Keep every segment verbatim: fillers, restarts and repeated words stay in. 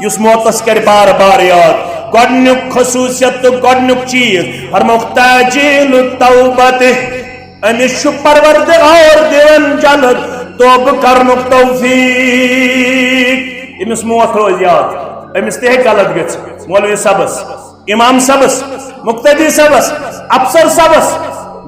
یُس موتس کرِ بار بار یاد۔ گۄڈنیُک خصوٗصیت تہٕ گۄڈنیُک چیٖز فرمووُکھ تعجیل التوبہ۔ أمِس چھُ پروردگار دِوان جلد توبہٕ کرنُک توفیق۔ أمِس موت روزِ یاد، أمِس تہِ ہیٚکہِ غلط گٔژھِتھ۔ مولوی صٲبس، امام صٲبس، مقتدی صٲبس، افسر صٲبس،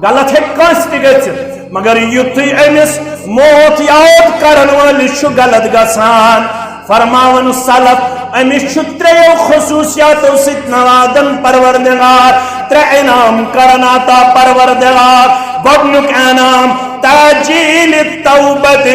غلط ہیٚکہِ کٲنٛسہِ تہِ گٔژھِتھ، مگر یُتھُے أمِس موت یاد کرن وٲلِس چھُ غلط گژھان، فرماوان سلف، أمِس چھُ ترٛیٚیو خصوٗصیاتو سۭتۍ نوازان پروردگار، ترٛےٚ انعام کران عطا پروردگار۔ گۄڈنیُک انعام تعجیل توبہ۔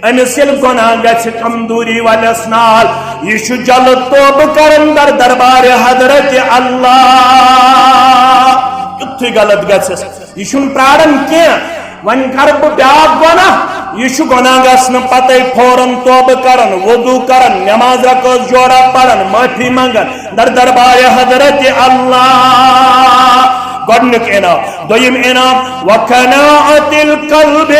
أمِس ییٚلہِ گۄناہ گژھِ کمزوری والٮ۪س نال، یہِ چھُ جلد توبہٕ کران در دربارِ حضرت اللہ۔ یُتھُے غلط گژھٮ۪س، یہِ چھُنہٕ پراران کینٛہہ۔ وۄنۍ کرٕ بہٕ بیاکھ گۄناہ۔ یہِ چھُ گۄناہ گژھنہٕ پتے فوراً توبہٕ کران، وضو کران، نماز رکٲژ جوڑا پران، معافی منگان در دربارِ حضرت اللہ۔ گۄڈنیُک انعام۔ دوٚیِم انعام، وقناعت القلب۔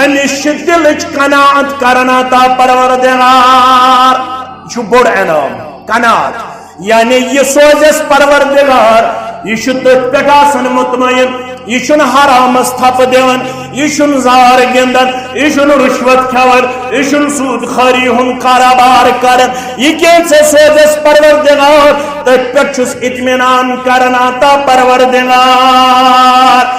أمِس چھِ دِلٕچ قناعت کران عطا پروردگار۔ یہِ چھُ بوٚڑ انعام، قناعت۔ یعنی یہِ سوزٮ۪س پروردگار، یہِ چھُ تٔتھۍ پٮ۪ٹھ آسان مطمئن، یہِ چھُنہٕ حرامس تھپہٕ دِوان، یہِ چھُنہٕ زار گِنٛدان، یہِ چھُنہٕ رُشوت کھٮ۪وان، یہِ چھُنہٕ سوٗد خٲری ہُنٛد کارٕبار کران۔ یہِ کینٛہہ ژےٚ سوزٮ۪س پروردگار، تٔتھۍ پٮ۪ٹھ چھُس اطمینان کران عطا پروردگار۔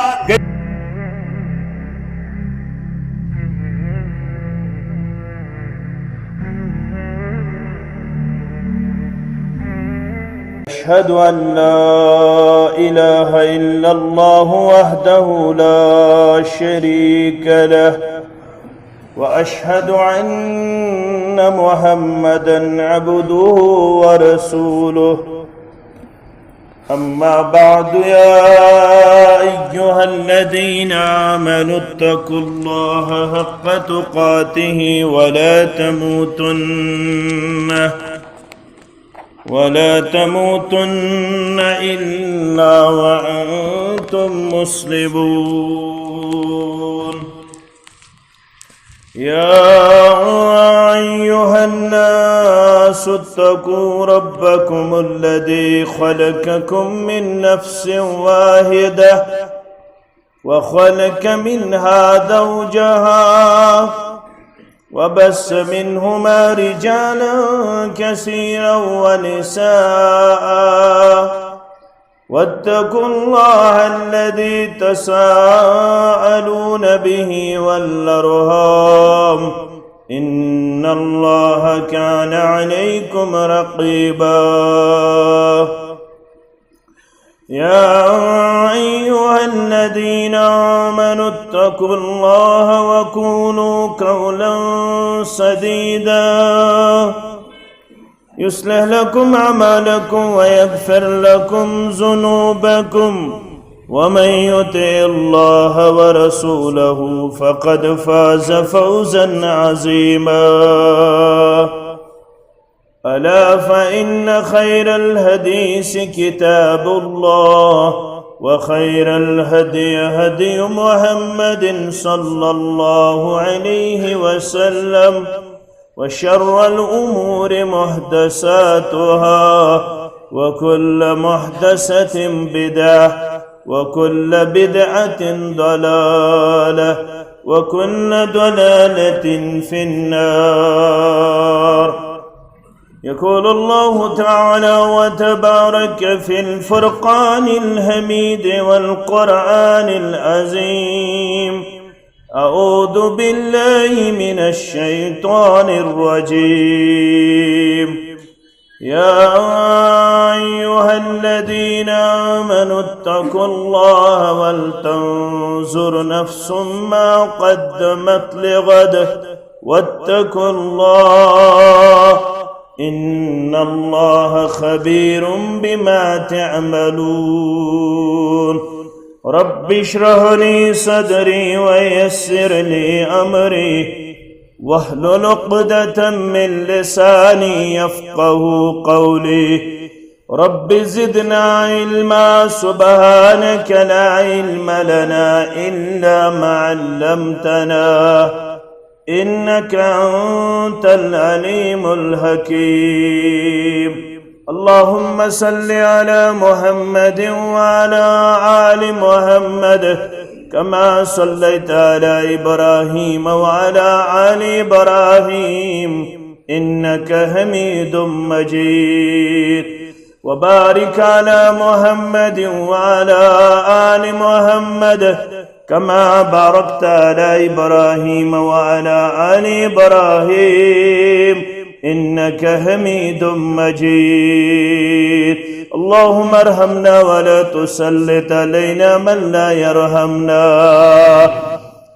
أشهد أن لا إله إلا الله وحده لا شريك له، وأشهد أن محمدا عبده ورسوله. أما بعد، يا أيها الذين آمنوا اتقوا الله حق تقاته ولا تموتن، ولا تموتن إلا وأنتم مسلمون. يا أيها الناس اتقوا ربكم الذي خلقكم من نفس واحدة وخلق منها زوجها وبث منهما رجالا كثيرا ونساء، واتقوا الله الذي تساءلون به والأرحام، إن الله كان عليكم رقيبا. يا أيها الذين آمنوا اتقوا الله وقولوا قولا سديدا، يصلح لكم أعمالكم ويغفر لكم ذنوبكم، ومن يطع الله ورسوله فقد فاز فوزا عظيما. ألا فإن خير الحديث كتاب الله، وخير الهدي هدي محمد صلى الله عليه وسلم، وشر الأمور محدثاتها، وكل محدثة بدعة، وكل بدعة ضلالة، وكل ضلالة في النار. يقول الله تعالى وتبارك في الفرقان الحميد والقرآن العظيم: أعوذ بالله من الشيطان الرجيم. يا أيها الذين آمنوا اتقوا الله ولتنظر نفس ما قدمت لغد، واتقوا الله، إن الله خبير بما تعملون. رب اشرح لي صدري ويسر لي أمري واحلل عقدة من لساني يفقه قولي. رب زدنا علما، سبحانك لا علم لنا إلا ما علمتنا، إنك أنت العليم الحكيم. اللهم صل على محمد وعلى آل محمد كما صليت على إبراهيم وعلى آل إبراهيم إنك حميد مجيد. وبارك على محمد وعلى آل محمد كما باركت على إبراهيم وعلى آل إبراهيم إنك حميد مجيد. اللهم ارحمنا ولا تسلط علينا من لا يرحمنا.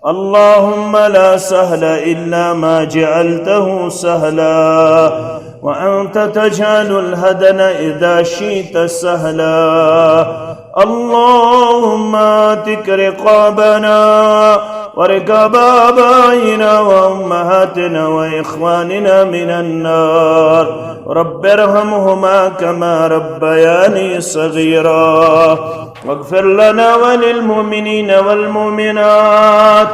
اللهم لا سهل إلا ما جعلته سهلا، وأنت تجعل الحزن إذا شئت سهلا. اللهم اعتق رقابنا ورقاب آبائنا وأمهاتنا وإخواننا من النار. رب ارحمهما كما ربياني صغيرا. واغفر لنا وللمؤمنين والمؤمنات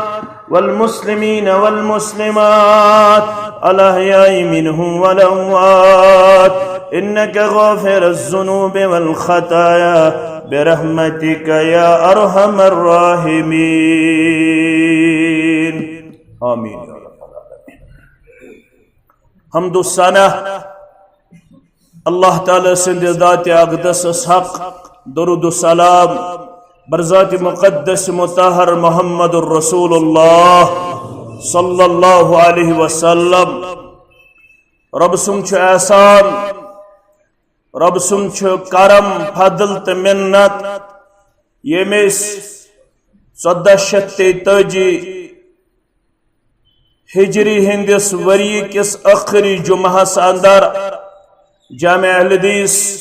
والمسلمين والمسلمات الأحياء منهم والأموات إنك غافر الذنوب والخطايا برحمتك يا أرحم الراحمين. آمين يا رب العالمين. حمد و ثنا اللہ تعالیٰ سٕنٛدِ ذاتِ اقدسس حق، درود و سلام بر ذاتِ مقدس مطہر محمد رسول اللہ صلی اللہ علیہ وسلم۔ رب سُنٛد چھُ احسان، رب سُنٛد چھُ کرم، فضل تہٕ منت، ییٚمۍ أسۍ ژۄدہ شیٚتھ تیتٲجی ہجری ہندس وری کس ٲخری جمعہس اندر جامع اہل حدیث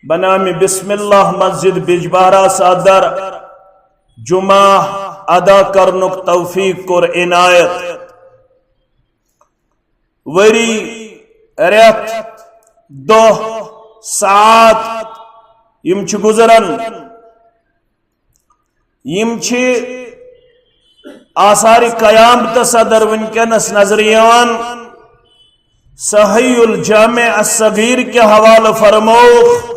بنام بسم اللہ مسجد بجبہرس اندر جمعہ ادا کرنک توفیق کوٚر عنایت۔ وری، رٮ۪تھ، دۄہ، ساعت یِم چھِ گُزران، یِم چھِ آثارِ قیامتس اندر وٕنکیٚنس نظرِ یِوان۔ صحیح الجامع الصغیر کہِ حوالہٕ فرمووُکھ،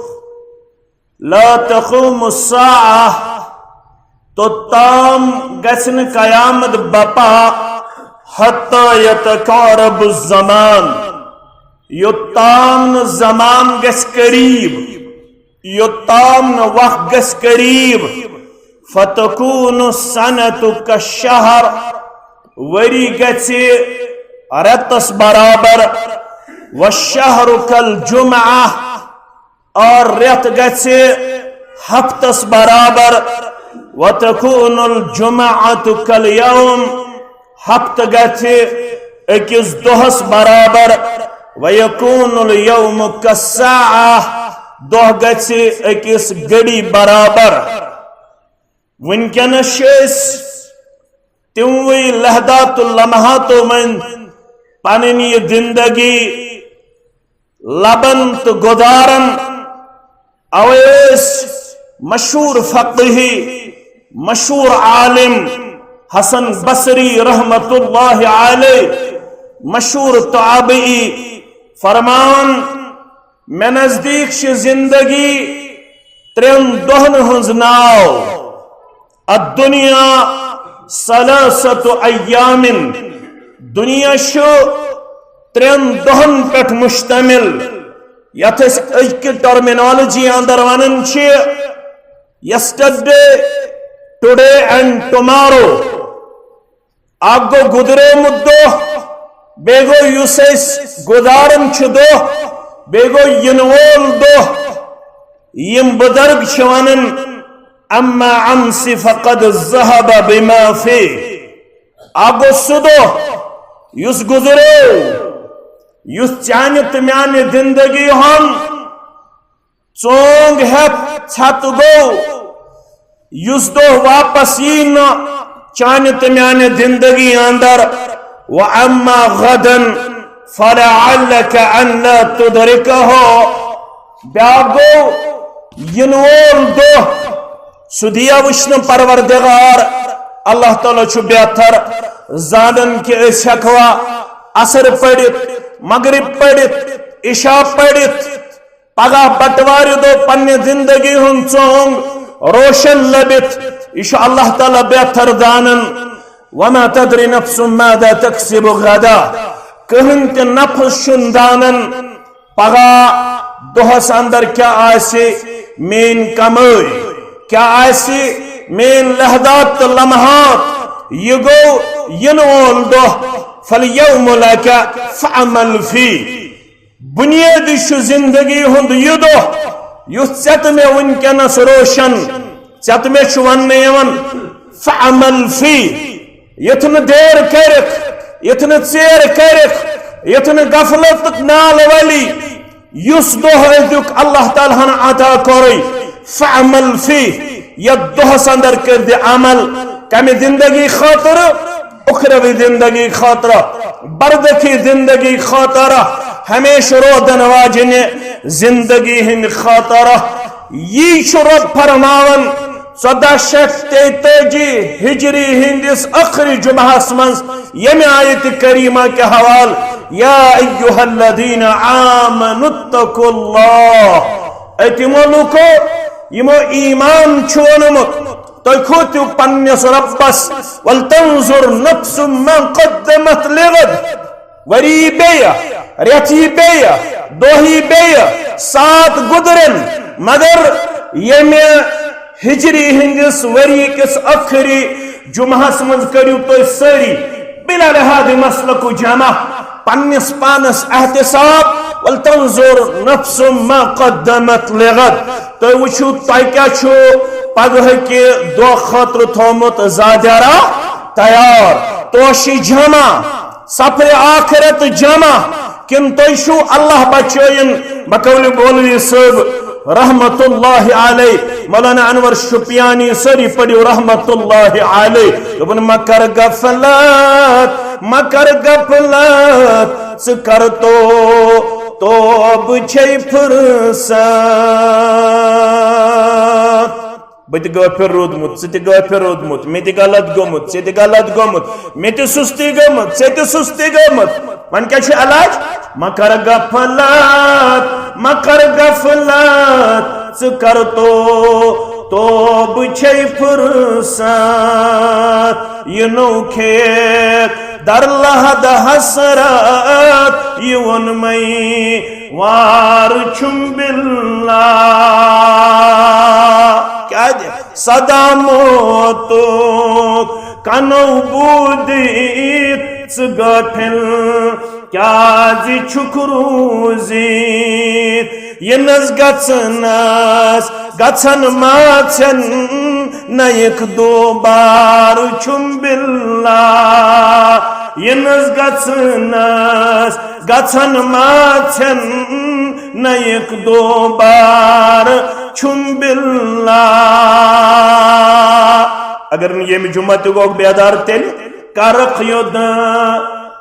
لا تقوم الساعة، توٚتام گژھِ نہٕ قیامت بپا، حتى يتقارب الزمان، یوٚتام نہٕ زمان گژھِ قریب، یوٚتام نہٕ وق گژھِ قریب، فتكون السنة كالشهر، ؤری گژھِ رٮ۪تس برابر، والشهر كالجمعة، اور رٮ۪تھ گژھِ ہفتس برابر، وتكون الجمعة كاليوم، ہفتہٕ گژھِ أکِس دۄہس برابر، ويكون اليوم كالساعة، دۄہ گژھِ أکِس گھڑی برابر۔ وٕنکیٚنس چھِ أسۍ تِموٕے لحظاتو لمحاتو منٛز پنٕنۍ یہِ زندگی لبن تہٕ گُزارن۔ اوے ٲسۍ مشہوٗر فقیہ، مشہوٗر عالم حسن بصری رحمت اللہ علیہ، مشہوٗر تابعی فرماوان، مےٚ نزدیٖک چھِ زندگی ترٛٮ۪ن دۄہن ہٕنٛز ناو۔ الدنيا ثلاثة أيام، دنیا چھُ ترٛٮ۪ن دۄہن پٮ۪ٹھ مشتمل، یتھ أسۍ أزکہِ ٹرمینالوجی اندر ونان چھِ، yesterday, today and tomorrow۔ اکھ گوٚو گُزریومُت دۄہ، بیٚیہِ گوٚو یُس أسۍ گُزاران چھِ دۄہ، بیٚیہِ گوٚو یِنہٕ وول دۄہ۔ یِم بُزرگ چھِ ونان، اما امس فقد ذهب بما فيه۔ اکھ گوٚو سُہ دۄہ یُس گُزریو، یُس چانہِ تہٕ میانہِ زندگی ہُنٛد ژونگ ہیتھ ژھتہٕ گوٚو، یُس دۄہ واپس یی نہٕ چانہِ تہٕ میانہِ زندگی اندر۔ وأما غدا فلعلك أن لا تدركه۔ بیاکھ گوٚو یِنہٕ وول دۄہ، سُہ دِیا وٕچھنہٕ پروردگار۔ اللہ تعالیٰ چھُ بہتر زانان کہِ أسۍ ہٮ۪کوا عصر پٔرِتھ، مغرب پٔرِتھ، عشاء پٔرِتھ، پگاہ بٹوارِ دۄہ پننہِ زندگی ہُنٛد ژونگ روشن لٔبِتھ، یہِ چھُ اللہ تعالیٰ بہتر زانان۔ وما تدري نفس ماذا تكسب غدا۔ کٕہٕنۍ تہِ نفس چھُنہٕ زانان پگاہ دۄہس اندر کیٛاہ آسہِ میٲنۍ کمٲے، کیٛاہ آسہِ میٲنۍ لحظات تہٕ لمحات۔ یہِ گوٚو یِنہٕ وول دۄہ۔ فالیوم لک فاعمل فیہ۔ بنیٲدی چھُ زندگی ہُنٛد یہِ دۄہ، یُس ژےٚ تہٕ مےٚ وٕنکیٚنس روشن، ژےٚ تہٕ مےٚ چھُ وننہٕ یِوان، فاعمل فیہ، یُتھ نہٕ دیر کٔرِکھ، یُتھ نہٕ ژیر کٔرِکھ، یُتھ نہٕ غفلتُک نالہٕ ولی، یُس دۄہ أزیُک اللہ تعالیٰ ہن عطا کوٚرُے، فاعمل فیہ، یتھ دۄہس اندر کٔرۍ زِ عمل، کمہِ زندگی خٲطرٕ؟ اخروی زندگی خٲطرٕ، برزخی زندگی خٲطرٕ، ہمیشہ روزن واجنہِ زندگی ہٕنٛدِ خٲطرٕ۔ یی چھُ رب فرماوان ژۄدہ شیٚتھ تیتٲجی ہجری ہٕنٛدِس ٲخری جمعہس منٛز ییٚمہِ آیتِ کریمہ کہِ حوالہٕ، یا ایھا الذین آمنوا اتقوا اللہ، اے تِمو لوٗکو یِمو ایمان چھُ اوٚنمُت، تُہۍ کھوٗژِو پننِس رۄبس۔ ولتنظر نفس ما قدمت لغد۔ ؤری بیٚیہِ، رٮ۪تھ یی بیٚیہِ، دۄہ یی بیٚیہِ، ساعت گُزرن، مگر ییٚمہِ ہجری ہٕنٛدِس ؤری کِس ٲخری جمعہس منٛز کٔرِو تُہۍ سٲری بلا لحاظ مسلکُک جمع، پننِس پانس احتساب، ولتنظر نفس ما قدمت لغد۔ تُہۍ وٕچھِو تۄہہِ کیٛاہ چھُ پگہٕکہِ دۄہ خٲطرٕ تھوٚومُت زادیارا تیار۔ توشہِ جمع، سفرِ آخرت جمع، کِنہٕ تُہۍ چھِو اللہ بچٲیِن؟ بقول مولوی صٲب رحمت اللہ علیہ، مولانا انور شُپیانی، سٲری پٔرِو رحمت اللہ علیہ۔ دوٚپُن، مہ کر غفلت، مہ کر غفلت، ژٕ کر تو، توبہٕ چھے فرصت۔ بہٕ تہِ غٲفِل روٗدمُت، ژٕ تہِ غٲفِل روٗدمُت، مےٚ تہِ غلط گوٚمُت، ژےٚ تہِ غلط گوٚمُت، مےٚ تہِ سُستی گٔمٕژ، ژےٚ تہِ سُستی گٔمٕژ۔ وۄنۍ کیٛاہ چھُ علاج؟ مہ کر غفلت، مہ کر غفلت، ژٕ کر تو، توبہٕ چھے فرصت۔ یہِ نوٚو کھیت در لحد حسرت، یہِ ووٚن مےٚ وار چھُم باللہ۔ کیٛازِ؟ سدا موتُک کنو بوٗدِتھ ژٕ غٲفِل کیٛازِ چھُکھ روٗزِتھ؟ یِنَس گژھنَس گژھن ما ژھٮ۪ن نَیِکھ دوبارٕ چھُم باللہ۔ یِنَس گژھنَس گژھن ما ژھٮ۪ن نَیِکھ دوبارٕ چھُم باللہ۔ اگر نہٕ ییٚمہِ جمعہ تہِ گوٚو بیدار، تیٚلہِ کرکھ یوٚد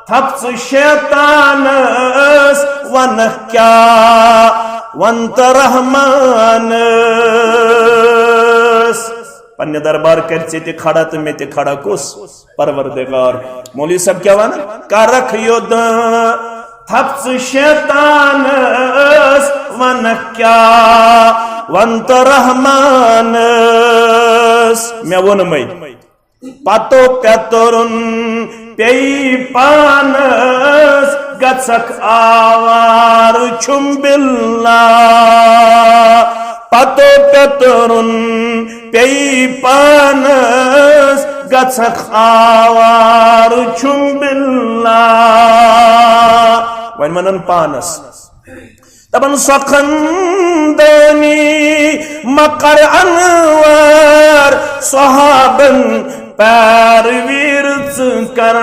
تھپھ ژٕ شیطانس، ونکھ کیٛاہ ونتہٕ رحمانس۔ پننہِ دربار کرِ ژےٚ تہِ کھڑا تہٕ مےٚ تہِ کھڑا کُس؟ پروردگار۔ مولوی صاحب کیٛاہ ونان؟ کرکھ یوٚد تھپھ ژٕ شیطانس، ونکھ کیٛاہ ونتہٕ رحمانس۔ مےٚ ووٚنمَے، پتو پیترُن پیٚیہِ پانس، گژھکھ آوار چھُم باللہ۔ پتو پیترُن پیٚیہِ پانس، گژھکھ آوار چھُم باللہ۔ وۄنۍ ونان پانس۔ دپان سۄ خندٲنی مکر انوار، صحابن پیرویر ژٕ کر۔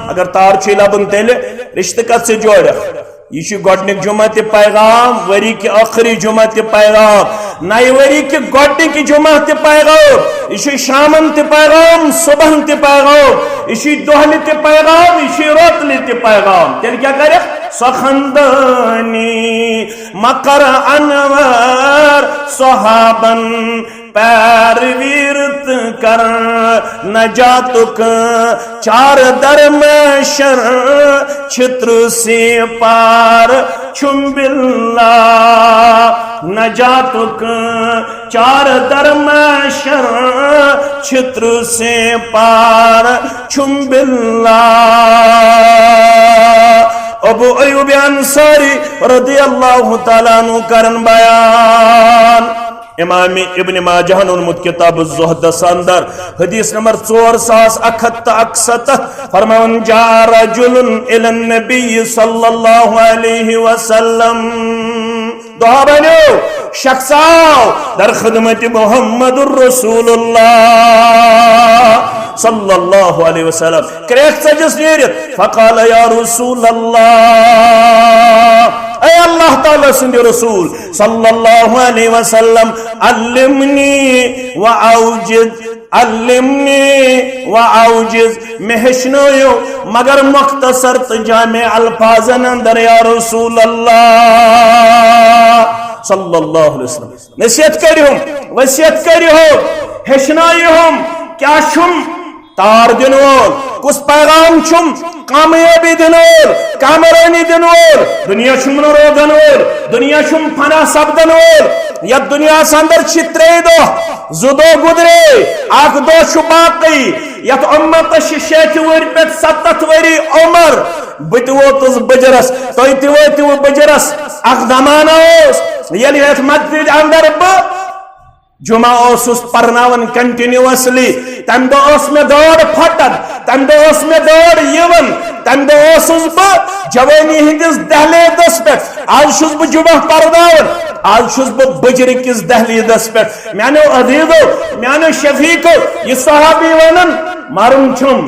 اگر تار چھُے لبُن، تیٚلہِ رشتہٕ کتھ سۭتۍ جوڑکھ؟ یہِ چھُ گۄڈٕنیُک جمعہ تہِ پیغام، ؤری کہِ ٲخری جمعہ تہِ پیغام، نَیہِ ؤری کہِ گۄڈٕنِکہِ جمعہ تہِ پیغام۔ یہِ چھُ شامن تہِ پیغام، صبحن تہِ پیغام، یہِ چھُ دۄہلہِ تہِ پیغام، یہِ چھُ روتلہِ تہِ پیغام۔ تیٚلہِ کیٛاہ کرکھ؟ سۄ خندٲنی مکر انور، صحابن پیرویر تہٕ کر، نجاتُک چار در محشر چھِ ترٛہ سی پار چھُم باللہ نجاتُک چار در محشر، چھتر سے پار چھُم باللہ۔ ابو ایوب انصاری رضی اللہ تعالیٰ عنہ کرن بیان۔ امام ابن ماجہن اونمُت کتاب الزہدس اندر، حدیث نمبر ژور ساس اکھ ہتھ تہٕ اکستتھ، فرماوان، جاء رجل الى النبی صلی اللہ علیہ وسلم۔ دۄہا بنیو، شخص آو در خدمت محمد رسول اللہ صلی اللہ علیہ وسلم۔ کریکھ ژٔجِس نیٖرِتھ، فقال یا رسول اللہ، اے اللہ تعالیٰ سٕنٛدِ رسول صلی اللہ علیہ وسلم، علمنی و اوجز، علمنی و اوجز، مےٚ ہیٚچھنٲیِو مگر مختصر تہٕ جامع الفاظن اندر یا رسول اللہ صلی اللہ علیہ وسلم۔ نصیحت کٔرِہُم، وصیت کٔرِہُم، ہیٚچھنٲیِہُم، کیٛاہ چھُم تار دِنہٕ وول، کُس پیغام چھُم کامیٲبی دِنہٕ وول، کامرٲنی دِنہٕ وول؟ دُنیا چھُم نہٕ روزن وول، دُنیا چھُم فنا سپدن وول۔ یتھ دُنیاہس اندر چھِ ترٛے دۄہ، زٕ دۄہ گُزرے، اکھ دۄہ چھُ باقٕے۔ یتھ اُمتس چھِ شیٹھِ وُہٕرۍ پٮ۪ٹھ ستتھ ؤری عمر۔ بہٕ تہِ ووتُس بُجرس، تُہۍ تہِ وٲتِو بُجرس۔ اکھ زمانہٕ اوس، ییٚلہِ یتھ مسجد اندر بہٕ جمعہ اوسُس پرناوان continuously، تمہِ دۄہ ٲس مےٚ دٲر پھٹان، تمہِ دۄہ ٲس مےٚ دٲر یِوان، تمہِ دۄہ اوسُس بہٕ جوٲنی ہٕنٛدِس دہلیزس پٮ۪ٹھ۔ آز چھُس بہٕ جمعہ پرناوان، آز چھُس بہٕ بُجرِ کِس دہلیزس پٮ۪ٹھ۔ میانیو عزیزو، میانیو شفیقو، یہِ صحابی ونان، مرُن چھُم،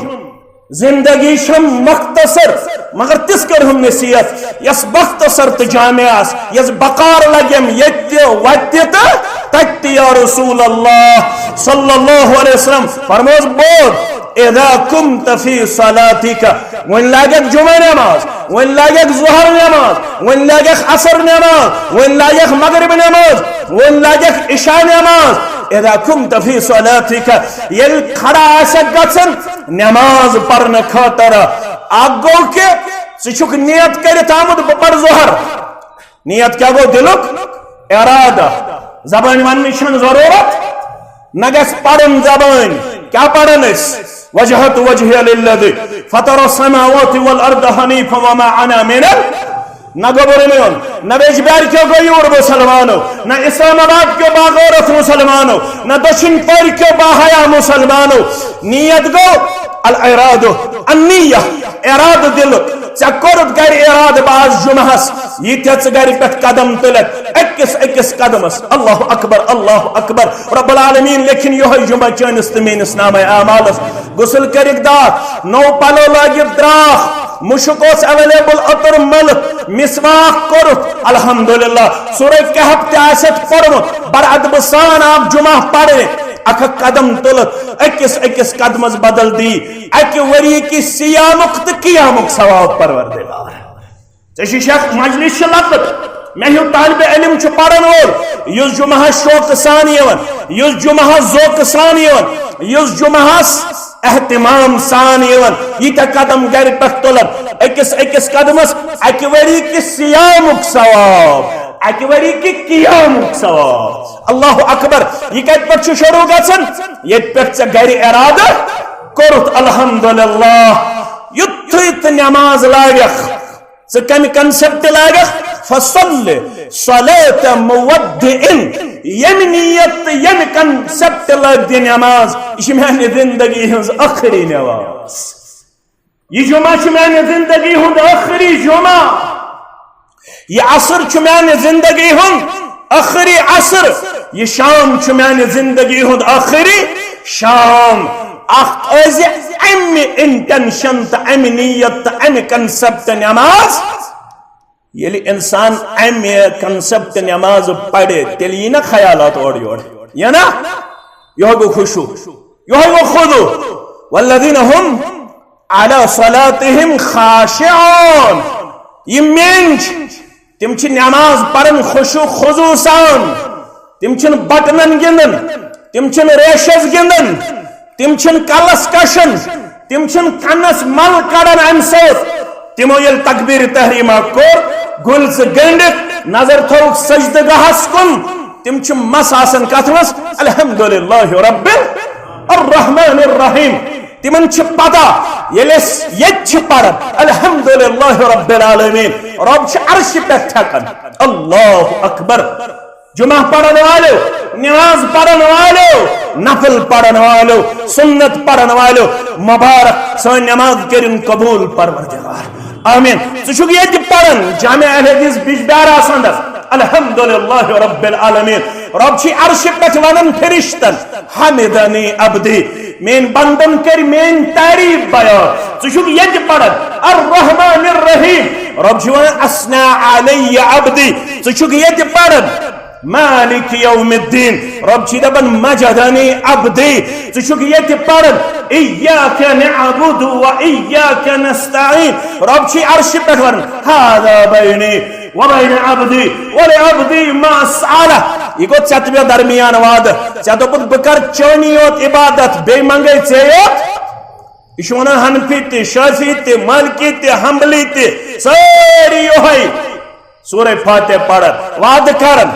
زندگی چھم مختصر، مگر تِژھ کٔرہُم نصیحت یس مختصر تہٕ جامع آسہِ، یس بکار لگیم ییٚتہِ تہِ وتہِ تہِ تہٕ تتہِ تہِ۔ یا رسول اللہ صلی اللہ علیہ وسلم فرموس، بوز، اذا قمت فی صلاتک، وۄنۍ لاگکھ جمعہ نماز، وۄنۍ لاگکھ ظہر نماز، وۄنۍ لاگکھ عصر نماز، وۄنۍ لاگکھ مغرب نماز، وۄنۍ لاگکھ عشاء نماز۔ اذا قمت فی صلاتک، ییٚلہِ کھڑا آسکھ گژھن نماز پرنہٕ خٲطرٕ، اکھ گوٚو کہِ ژٕ چھُکھ نیت کٔرِتھ آمُت بہٕ پرٕ ظہر۔ نیت کیٛاہ گوٚو؟ دِلُک ارادٕ۔ زبٲنۍ وننٕچ چھنہٕ ضروٗرت، نہ گژھِ پرُن زبٲنۍ۔ کیٛاہ پرن أسۍ؟ وجہت وجہی للذی فطر السماوات والارض حنیفا وما انا من ال-، نہ گوٚبُر میون، نہ ویجبیار کیو گوٚو یور مسلمانو، نہ اسلام آباد کیو باغورت مسلمانو، نہ دچھن پور کیو باحیا مسلمانو۔ نیت گوٚو الارادہ، النیہ، ارادہ دلک۔ ژےٚ کوٚرُتھ گرِ ارادہ بہٕ آس جمعہس، ییٖتیٛاہ ژٕ گرِ پٮ۪ٹھ قدم تُلکھ، أکِس أکِس قدمس۔ اللہ اکبر، اللہ اکبر۔ رب العالمین لیکھِن یِہوٚے جمعہ چٲنِس تہٕ میٲنِس نامہ اعمالس۔ غسل کٔرِکھ داکھ، نوٚو پلو لٲگِتھ درٛاکھ، مُشُک اوس available، عطر مٔلِتھ، مسواک کوٚرُتھ، الحمدللہ۔ سورہ کہف تہِ آسٮ۪تھ پوٚرمُت، بر ادبہٕ سان آو جمعہ پرنہِ، اکھ اکھ قدم تُلِتھ، أکِس أکِس قدمس بدل دی اکہِ ؤری کِس صیامُک تہٕ قیامُک ثواب پروردگار۔ ژےٚ چھُے شیخ مجلس چھِ لۄکٕٹ، مےٚ ہیوٗ طالبِ علم چھُ پرن وول، یُس جمعہس شوقہٕ سان یِوان، یُس جمعہس ذوقہٕ سان یِوان، یُس جمعہس اہتمام سان یِوان، ییٖتیٛاہ قدم گرِ پٮ۪ٹھ تُلن، أکِس أکِس قدمس اکہِ ؤری کِس صیامُک ثواب، اکہِ ؤری کہِ قیامُک ثواب۔ اللہ اکبر۔ یہِ کتہِ پٮ۪ٹھ چھُ شروع گژھان؟ ییٚتہِ پٮ۪ٹھ ژےٚ گرِ ارادٕ کوٚرُتھ، الحمدللہ۔ یُتھُے ژٕ نماز لاگکھ، ژٕ کمہِ concept لاگکھ؟ فصل صلاة مودع، ییٚمہِ نیت تہٕ ییٚمہِ concept لٲگۍ دِ نماز، یہِ چھِ میانہِ زندگی ہٕنٛز ٲخری نماز۔ یہِ جمعہ چھُ میانہِ زندگی ہُنٛد ٲخری جمعہ۔ یہِ عصر چھُ میانہِ زندگی ہُنٛد ٲخری عصر۔ یہِ شام چھُ میانہِ زندگی ہُنٛد ٲخری شام۔ اکھ ٲسۍ امہِ intention تہٕ امہِ نیت تہٕ امہِ concept نماز۔ ییٚلہِ انسان امہِ concept نماز پرِ، تیٚلہِ یی نہ خیالات اورٕ یورٕ، یہِ نہ؟ یِہوٚے گوٚو خشوع، یِہوٚے گوٚو خضوع۔ والذین هم علی صلاتہم خاشعون۔ یِم میٲنۍ چھِ، تِم چھِ نماز پران خشوع خضوع سان۔ تِم چھِنہٕ بٹنن گِنٛدان، تِم چھِنہٕ ریشس گِنٛدان، تِم چھِنہٕ کلس کشان، تِم چھِنہٕ کنس مل کڑان امہِ سۭتۍ۔ تِمو ییٚلہِ تکبیٖر تحریٖمہ کوٚر، گُلۍ زٕ گٔنٛڈِتھ نظر تھٲوٕکھ سجدٕ گاہس کُن، تِم چھِ مس آسان کتھ منٛز؟ الحمدللہ رب الرحمن الرحیم۔ تِمن چھِ پتہ، ییٚلہِ أسۍ ییٚتہِ چھِ پران الحمدللہ رب العالمین، رب چھِ عرشہِ پٮ۪ٹھ تھٮ۪کان۔ اللہ اکبر۔ جمعہ پرن والو، نماز پرن والو، نفل پرن والو، سنت پرن والو، مبارک سٲنۍ نماز کٔرِن قبول پروردگار۔ آمین۔ ژٕ چھُکھ ییٚتہِ پران جامع الحدیث بجبیارہ اندر، الحمدللہ رب العالمین۔ رب چھِ عرشہِ پٮ۪ٹھ ونان فرشتن، حمدنی عبدی، میٲنۍ بندن کٔرۍ میٲنۍ تعریف بیان۔ ژٕ چھُکھ ییٚتہِ پران الرحمن الرحیم، رب چھُ ونان اثنا علی عبدی۔ ژٕ چھُکھ ییٚتہِ پران مالک یوم الدین، رب چھِ دپان مجدنی عبدی۔ ژٕ چھُکھ ییٚتہِ پران ایاک نعبد و ایاک نستعین، رب چھِ عرشہِ پٮ۪ٹھ ونان هذا بینی و بین عبدی و لعبدی ما سألہ۔ یہِ گوٚو ژےٚ تہٕ مےٚ درمیان وعدٕ۔ ژےٚ دوٚپُتھ بہٕ کرٕ چٲنی یوت عبادت، بیٚیہِ منگے ژےٚ یوت۔ یہِ چھُ ونان حنفی تہِ، شافعی تہِ، مالکی تہِ، حنبلی تہِ، سٲری یوہے۔ سورہ فاتحہ پران، وعدٕ کران،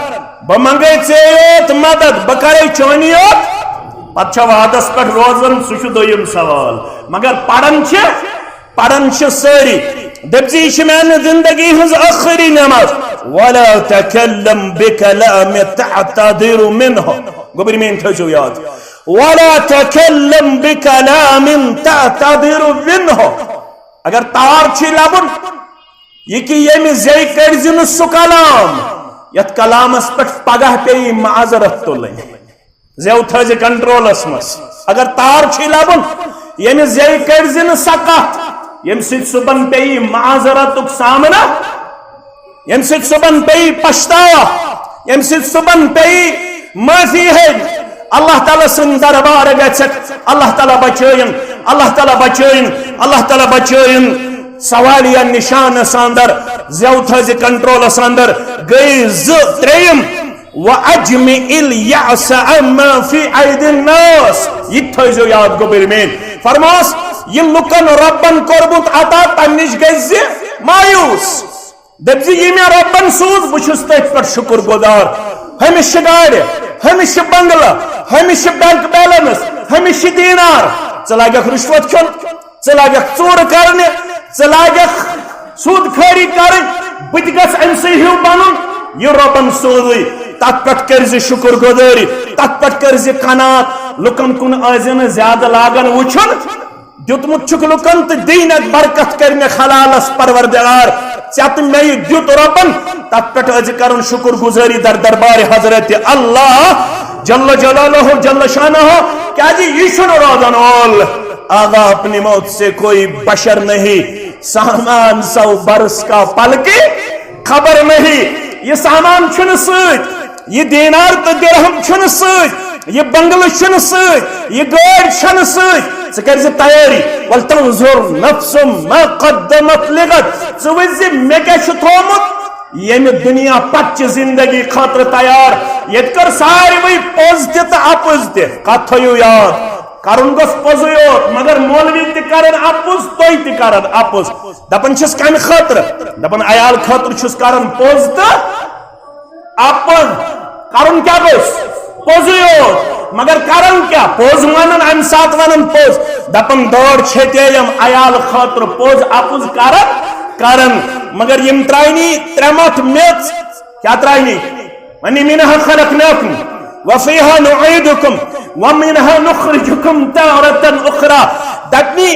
بہٕ منگے ژےٚ یوت مدد، بہٕ کرے چٲنی یوت۔ پتہٕ چھا وعدس پٮ۪ٹھ روزان، سُہ چھُ دوٚیِم سوال۔ مگر پران چھِ، پران چھِ سٲری۔ دٔپۍ زِ یہِ چھِ میانہِ زندگی ہٕنٛز ٲخری نماز۔ ولا تکلم بکلام تعتذر منه۔ گوٚبرۍ میٲنۍ تھٲوزیو یاد۔ ولا تکلم بکلام تعتذر منه۔ اگر تار چھُے لبُن، یہِ کہِ ییٚمہِ زیٚیہِ کٔڑۍ زِ نہٕ سُہ کلام، یتھ کلامس پٮ۪ٹھ پگاہ پیٚیہِ معذرت تُلٕنۍ۔ زیو تھٲوزِ کنٹرولس منٛز۔ اگر تار چھُے لبُن، ییٚمہِ زیٚیہِ کٔڑۍ زِ نہٕ سۄ کتھ، ییٚمہِ سۭتۍ صُبحن پیٚیہِ معذرتُک سامنہٕ، ییٚمہِ سۭتۍ صُبحن پیٚیہِ پچھتاوا، ییٚمہِ سۭتۍ صُبحن پیٚیہِ معٲفی ہیٚنۍ۔ اللہ تعالیٰ سُنٛد دربار گژھکھ، اللہ تعالیٰ بچٲیِن، اللہ تعالیٰ بچٲیِن، اللہ تعالیٰ بچٲیِن۔ سوالیہ نشانس اندر، زیو تھٲوزِ کنٹرولس اندر، گٔے زٕ، ترٛیٚیِم، وَأَجْمِعِ الْيَأْسَ عَمَّا فِي أَيْدِي النَّاسِ۔ یہِ تہِ تھٲوزیو یاد، گوٚبرۍ میٲنۍ۔ فرماس، یہِ لُکن رۄبن کوٚرمُت عطا، تمہِ نِش گژھِ زِ مایوس۔ دٔپۍ زِ یہِ مےٚ رۄبن سوٗز، بہٕ چھُس تٔتھۍ پٮ۪ٹھ شُکر گُزار۔ ہُمِس چھِ گاڑِ، ہُمِس چھِ بنگلہٕ، ہُمِس چھِ بینک بیلنس، ہُمِس چھِ دینار۔ ژٕ لگکھ رُشوت کھیوٚن، ژٕ لگکھ ژوٗرٕ کرنہِ، ژٕ لگکھ سود خٲری کرٕنۍ، بہٕ تہِ گژھٕ أمۍ سٕے ہیوٗ بنُن۔ یہِ رۄبن سوٗزٕے، تتھ پٮ۪ٹھ کٔرۍ زِ شُکر گُزٲری، تتھ پٮ۪ٹھ کٔرۍ زِ قناعت۔ لُکن کُن ٲسۍ زِ نہٕ زیادٕ لاگان وٕچھُن۔ دیُتمُت چھُکھ لُکن تہٕ دِینَکھ برکت کٔرۍ مےٚ حلالس پروردگار۔ ژےٚ تہٕ مےٚ یہِ دیُت رۄبن، تتھ پٮ۪ٹھ ٲسۍ زِ کرُن شُکر گُزٲری در دربارِ حضرت اللہ جل جلالہ جل شانہ۔ کیازِ یہِ چھُنہٕ روزن وول۔ آگا اپنی موت سے کوئی بشر نہیں، سامان سو برس کا پل کی خبر نہیں۔ یہِ سامان چھُنہٕ سۭتۍ، یہِ دینار تہٕ درہم چھُنہٕ سۭتۍ، یہِ بنگلہٕ چھُنہٕ سۭتۍ، یہِ گٲڑۍ چھَنہٕ سۭتۍ۔ ژٕ کٔرۍ زِ تیٲری۔ ولتنظر نفس ما قدمت لغد۔ ژٕ وٕچھ زِ مےٚ کیٛاہ چھُ تھوٚومُت ییٚمہِ دُنیا پتہٕ چہِ زندگی خٲطرٕ تیار۔ ییٚتہِ کٔر ساروٕے پوٚز تہِ تہٕ اپُز تہِ۔ کتھ تھٲیِو یاد، کرُن گوٚژھ پوٚزُے یوت، مگر مولوی تہِ کرن اپُز، تُہۍ تہِ کرن اپُز۔ دپان چھِس کمہِ خٲطرٕ؟ دپان عیال خٲطرٕ چھُس کران پوٚز تہٕ اپُز۔ کرُن کیٛاہ گوٚژھ؟ پوٚزُے یوت۔ مگر کرن کیٛاہ؟ پوٚز ونان، امہِ ساتہٕ ونان پوٚز۔ دپان دٲر چھیٚتے یِم عیال خٲطرٕ پوٚز اپُز کران، کران۔ مگر یِم ترٛاینی ترٛےٚ مٹھ میٚژ۔ کیٛاہ ترٛاینی؟ ونی منها خلقناكم وفيها نعيدكم ومنها نخرجكم تارة أخرى۔ دپنی،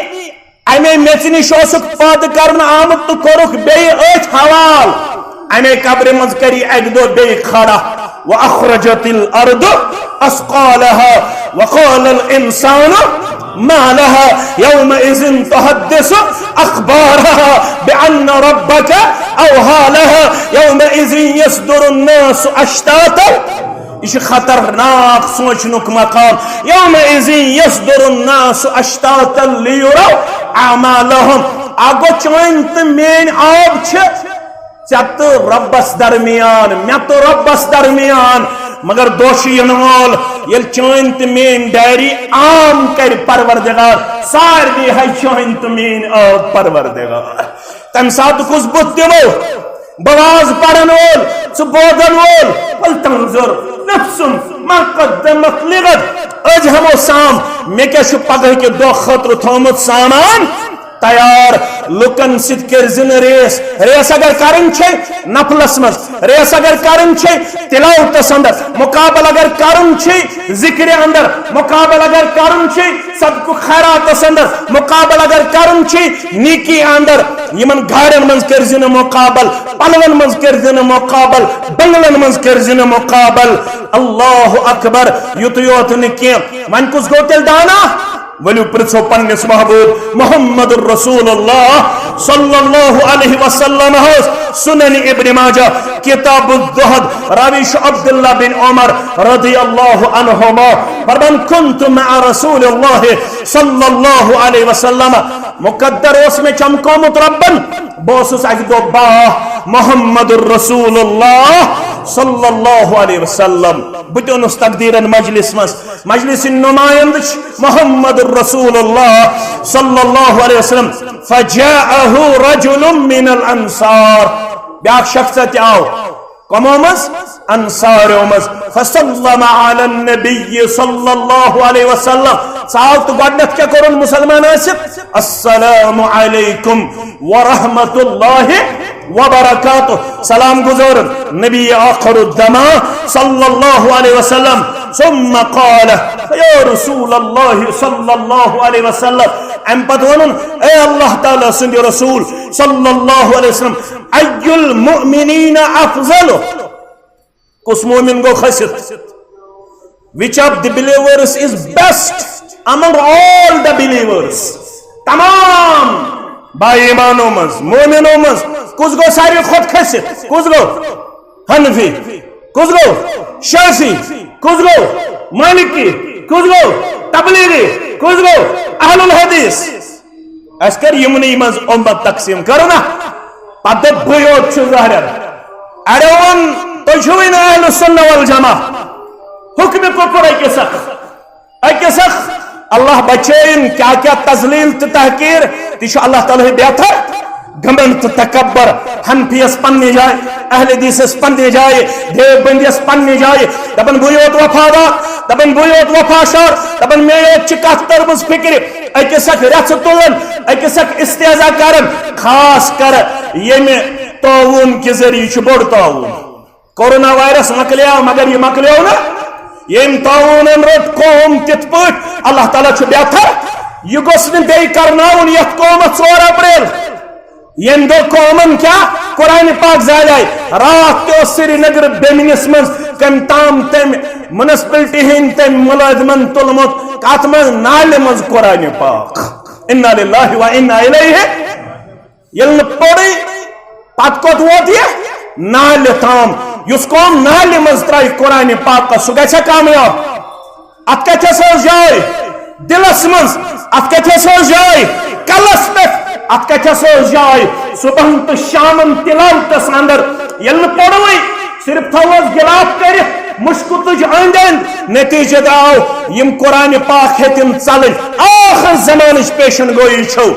امے میژِ نِش اوسُکھ پٲدٕ کرنہٕ آمُت تہٕ کوٚرُکھ بیٚیہِ أتھۍ حوال۔ امے قبرِ منٛز کری اکہِ دۄہ بیٚیہِ کھڑا۔ وأخرجت الأرض أثقالها وقال الإنسان ما لها يومئذ تحدث أخبارها بأن ربك أوحى لها يومئذ يصدر الناس أشتاتا۔ یہِ چھُ خطرناک سونچنُک مقام۔ يومئذ يصدر الناس أشتاتا ليروا أعمالهم۔ اگو چٲنۍ تہٕ میٲنۍ آب چھِ ژےٚ تہٕ رۄبس درمیان، مےٚ تہٕ رۄبس درمیان۔ مگر دۄہ چھُ یِنہٕ وول، ییٚلہِ چٲنۍ تہٕ میٲنۍ ڈائری عام کرِ پروردگار، سارنٕے ہاوِ چٲنۍ تہٕ میٲنۍ آب پروردگار۔ تمہِ ساتہٕ کُس بُتھ دِمو؟ بہٕ واز پرن وول، ژٕ بوزن وول۔ ولتنظر نفس ما قدمت لغد۔ أزۍ ہٮ۪مو سام، مےٚ کیٛاہ چھُ پگہہ کہِ دۄہ خٲطرٕ تھوٚومُت سامان تیار۔ لُکن سۭتۍ کٔرۍ زِ نہٕ ریس۔ ریس اگر کرٕنۍ چھے نفلس منٛز، ریس اگر کرٕنۍ چھے تلاوتس اندر، مقابل اگر کرُن چھے ذکرِ اندر، مقابل اگر کرُن چھے صدقہ خیراتس اندر، مقابل اگر کرُن چھے نیکی اندر، یِمن گاڑٮ۪ن منٛز کٔرۍ زِ نہٕ مقابل، پلون منٛز کٔرۍ زِ نہٕ مقابل، بنگلن منٛز کٔرۍ زِ نہٕ مقابل۔ اللہ اکبر۔ یُتُے یوت نہٕ کینٛہہ، وۄنۍ کُس گوٚو تیٚلہِ دانا؟ ؤلِو پرٛژھو پننِس محبوب محمد رسول اللہ صلی اللہ علیہ وسلم ہس۔ سنن ابن ماجہ، کتاب الزہد، راوی چھُ عبداللہ بن عمر رضی اللہ عنہما۔ فرمان، كنت مع رسول اللہ صلی اللہ علیہ وسلم، مقدر اوس مےٚ چمکومُت ربن، بہٕ اوسُس اکہِ دۄہ با محمد رسول اللہ صلی اللہ علیہ وسلم، بہٕ تہِ اوٚنُس تقدیرن مجلس منٛز۔ مجلس نمایند چھُ محمد رسول اللہ صلی اللہ علیہ وسلم۔ فجاءه رجل من الانصار، بیاکھ شخص تہِ آو۔ کمو منٛز؟ انصارو منٛز۔ فسلم علی النبی صلی اللہ علیہ وسلم، ژاو تہٕ گۄڈنیتھ کیٛاہ کوٚرُن مسلمان ٲسِتھ؟ السلام علیکم ورحمۃ اللہ وبرکاتہ۔ سلام گزارن نبی آخر الزمان صلی اللہ علیہ وسلم۔ ثم قال، یا رسول اللہ صلی اللہ علیہ وسلم، امہِ پتہٕ ووٚنُن، اے اللہ تعالیٰ سٕنٛدِ رسول صلی اللہ علیہ وسلم، ای المؤمنین افضل، کُس مومن گوٚو کھٔسِتھ؟ Which of the believers is best among all the believers؟ تمام با ایمانو منٛز، مومنو منٛز کُس گوٚو ساروی کھۄتہٕ کھٔسِتھ؟ کُس گوٚو؟ حنفی۔ کُس گوٚو؟ شافعی۔ کُس گوٚو؟ مالکی۔ کُس گوٚو؟ تبلیغی۔ کُس گوٚو؟ اہل الحدیث۔ اسہِ کر یِمنٕے منٛز اُمت تقسیٖم، کرو نا؟ پتہٕ دوٚپ، بٕے یوت چھُس ظٲہرن۔ اڑیو ووٚن، تُہۍ چھِوٕے نہٕ اہل سنہ والجماعہ۔ حکمِ کفر أکِس اکھ۔ أکِس اکھ۔ اللہ بچٲیِن، کیٛاہ کیٛاہ تذلیل تہٕ تحقیر، تہِ چھُ اللہ تعالیٰ ہٕے بہتر۔ گھمنڈ تہٕ تکبر، حنفیس پننہِ جایہِ، اہل حدیثس پننہِ جایہِ، دیوبندیس پننہِ جایہِ، دپان بٕے یوت وفادار، دپان بٕے یوت وفا شار، دپان مےٚ یوت چھِ کتھ تٔرمٕژ فکرِ۔ أکِس اکھ رژھٕ تُلان، أکِس اکھ استحضا کران، خاص کر ییٚمہِ تعاوُن کہِ ذٔریعہٕ چھُ بوٚڑ تعاوُن۔ کورونا وائرس مۄکلیو، مگر یہِ مۄکلیو نہٕ۔ ییٚمۍ تعاوُنن رٔٹ قوم تِتھ پٲٹھۍ، اللہ تعالیٰ چھُ بہتر۔ یہِ گوٚژھ نہٕ بیٚیہِ کرناوُن یتھ قومس ژور اپریل۔ ییٚمہِ دۄہ قومن کیٛاہ قرآن پاک زالے۔ راتھ تہِ اوس سرینگر بیمنِس منٛز کٔمۍ تام تٔمۍ میونسپلٹی ہٕنٛدۍ تٔمۍ مُلٲزمن تُلمُت کتھ منٛز، نالہِ منٛز قرآن پاک۔ انا للہ و انا الیہ۔ ییٚلہِ نہٕ پوٚرُے، پتہٕ کوٚت ووت یہِ؟ نالہِ تام۔ یُس قوم نالہِ منٛز ترٛایہِ قرآن پاکس، سُہ گژھِ کامیاب؟ اتھ کتھس ٲس جاے دلس منٛز، اتھ کتھس ٲس جاے کلس پٮ۪ٹھ، اتھ کتھس ٲس جاے صبحن تہٕ شامن تلاوتس اندر۔ ییٚلہِ نہٕ پوٚرُے، صرف تھاووس گلاف کٔرِتھ مُشکُتٕج أنٛدۍ أنٛدۍ، نتیجہ درٛاو یِم قرآن پاک ہیٚتِن ژلٕنۍ۔ آخر زمانٕچ پیشن گویی چھو۔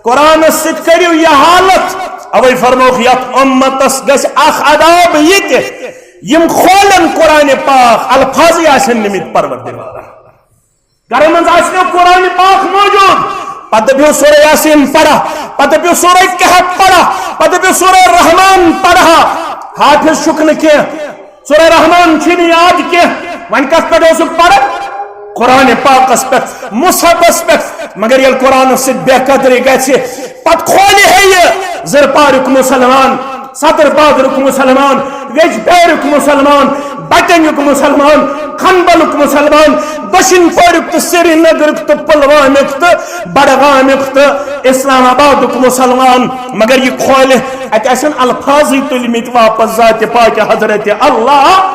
قرآنس سۭتۍ کٔرِو یہِ حالت۔ اوے فرمووُکھ، یتھ اُمتس گژھِ اکھ عذاب یہِ تہِ، یِم کھولن قرآن پاک، الفاظٕے آسن نِمٕتۍ پروردگارن۔ گرن منٛز آسہِ نہٕ قرآن پاک موجود، پتہٕ دٔپِو سورہ یاسین پرا، پتہٕ دٔپِو سورہ کہف پرا، پتہٕ دٔپِو سورہ رحمان پرا۔ حافظ چھُکھ نہٕ کینٛہہ، سورہ رحمان چھُے نہٕ یاد کینٛہہ، وۄنۍ کتھ پٮ۪ٹھ اوسُکھ پران؟ قرآن پاکس پٮ۪ٹھ، مصحفس پٮ۪ٹھ۔ مگر ییٚلہِ قرآنس سۭتۍ بے قدری گژھِ، پتہٕ کھولہِ ہے یہِ زر پاریُک مسلمان، صدر بازرُک مسلمان، ویج بیرُک مسلمان، بٹنیُک مسلمان، کھنبلُک مسلمان، دٔچھِنۍ پوریُک تہٕ سرینگرُک تہٕ پلوامیُک تہٕ بڈگامیُک تہٕ اسلام آبادُک مسلمان۔ مگر یہِ کھولہِ، اتہِ آسن الفاظٕے تُلمٕتۍ واپس ذاتِ پاکہِ حضرت اللہ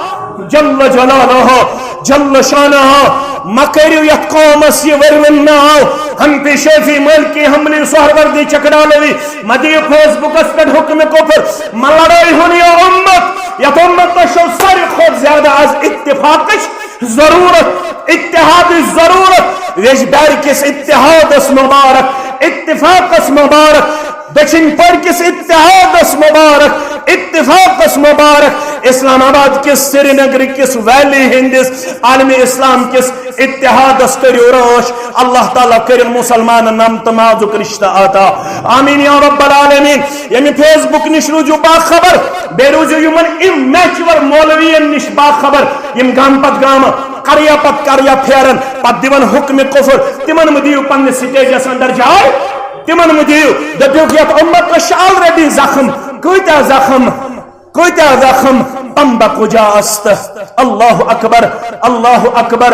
جل جلالہ، جل شانہ۔ مہ کٔرِو یتھ قومس یہِ ؤرِوُن ناو، حنفی شافعی مالکی حنبلی سہروردی چکڈالوی۔ مہ دِیِو فیس بُکس پٮ۪ٹھ حکمِ کفر، مہ لڑٲے ہُن یہِ اُمت۔ یتھ اُمتس چھو ساروی کھۄتہٕ زیادٕ از اتفاقٕچ ضرورت، اتحادٕچ ضرورت۔ ویج بیرکِس اتحادس مبارک، اتفاقس مبارک۔ دٔچھِنۍ پٔرۍ کِس اتحادس مبارک، اتفاقس مبارک، اسلام آباد کِس، سرینگر کِس، ویلی ہٕنٛدِس، عالم اسلام کِس اتحادس کٔرِو رٲچھ۔ اللہ تعالیٰ کٔرِن مُسلمانن نمتہٕ مازُک رشتہٕ عطا۔ آمین یا رب العالمین۔ ییٚمہِ فیس بُک نِش روٗزِو باخبر، بیٚیہِ روٗزِو یِمن immature مولوین نِش باخبر، یِم گامہٕ پتہٕ گامہٕ، قریا پتہٕ قریا پھیرن، پتہٕ دِوان حکمِ کفر۔ تِمن مہٕ دِیِو پننِس سٹیجس اندر جاے، تِمن مہٕ دِیِو۔ دٔپِو، یتھ اُمتس چھِ already زخم۔ کۭتیاہ زخم؟ کۭتیاہ زخم؟ پمبہ کجا است؟ اللہ اکبر، اللہ اکبر۔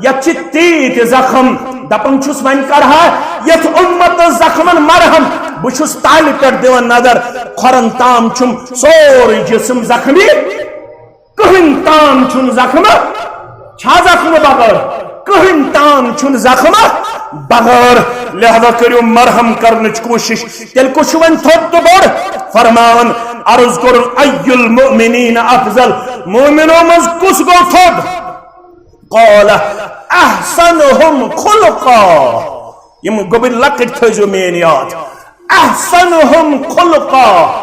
یتھ چھِ تیٖتۍ زخم۔ دپان چھُس، وۄنۍ کرہا یتھ اُمتس زخمن مرہم۔ بہٕ چھُس تالہِ پٮ۪ٹھ دِوان نظر، کھۄرن تام چھُم سورُے جسم زخمی۔ کٕہٕنۍ تام چھُنہٕ زخمہٕ، چھا زخمہٕ بغٲر؟ کٕہٕنۍ تام چھُنہٕ زخمہٕ بغٲر۔ لہذا کٔرِو مرہم کرنٕچ کوٗشش۔ تیٚلہِ کُس چھُ وۄنۍ تھوٚد تہٕ بوٚڑ؟ فرماوان، عرض کوٚرُن، ای المؤمنین افضل، مومنو منٛز کُس گوٚو تھوٚد؟ قال احسنہم خلقا۔ یِم گوٚبٕرۍ لۄکٕٹۍ تھٲیزیو میٲنۍ یاد۔ احسنہم خلقا۔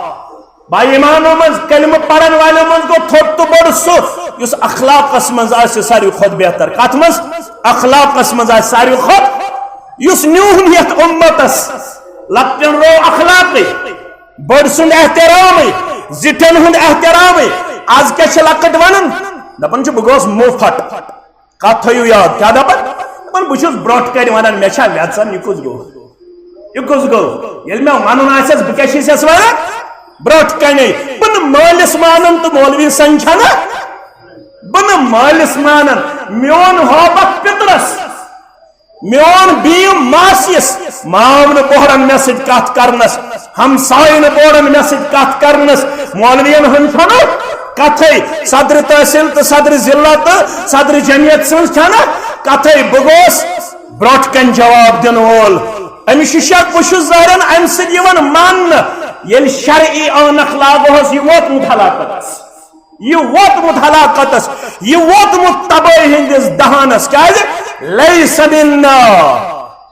با ایمانو منٛز، کلمہٕ پرن والٮ۪و منٛز گوٚو تھوٚد تہٕ بوٚڑ سُہ، یُس اخلاقس منٛز آسہِ ساروی کھۄتہٕ بہتر۔ کتھ منٛز؟ اخلاقس منٛز آسہِ ساروی کھۄتہٕ۔ یُس نیوٗہُن یتھ اُمتس، لۄکٹٮ۪ن روو اخلاقٕے، بٔڑ سُنٛد احترامٕے، زِٹھٮ۪ن ہُنٛد احترامٕے۔ از کیٛاہ چھِ لۄکٕٹۍ ونان؟ دپان چھِ، بہٕ گوس مُفٹ۔ کتھ تھٲیِو یاد، کیٛاہ دپان؟ دپان، بہٕ چھُس برونٛٹھ کنہِ ونان، مےٚ چھا وٮ۪ژن، یہِ کُس گوٚو؟ یہِ کُس گوٚو؟ ییٚلہِ مےٚ ونُن آسٮ۪س، بہٕ کیٛاہ چھُس یس ونان؟ برونٛٹھ کنے۔ بہٕ نہٕ مٲلِس مانان تہٕ مولوی سنجھنہٕ۔ بہٕ نہٕ مٲلِس مانان، میون ہوبت پِترس، میون بیٖم ماسیس، مام نہٕ بوہرن مےٚ سۭتۍ کتھ کرنس، ہمسایہِ نہٕ بوہرن مےٚ سۭتۍ کتھ کرنس، مولوین ہُنٛد چھنہٕ کتھے، صدر تحصیل تہٕ صدر ضلع تہٕ صدر جمعیت سٕنٛز چھنہٕ کتھے۔ بہٕ گوس برونٛٹھ کنہِ جواب دِنہٕ وول۔ أمِس چھُ شک، بہٕ چھُس ظٲہرن امہِ سۭتۍ یِوان ماننہٕ۔ ییٚلہِ شرعی عٲنکھ لاگہوس، یہِ ووتمُت ہلاکتس، یہِ ووتمُت ہلاکتس، یہِ ووتمُت تبٲہی ہٕنٛدِس دہانس۔ کیازِ؟ لیس منا۔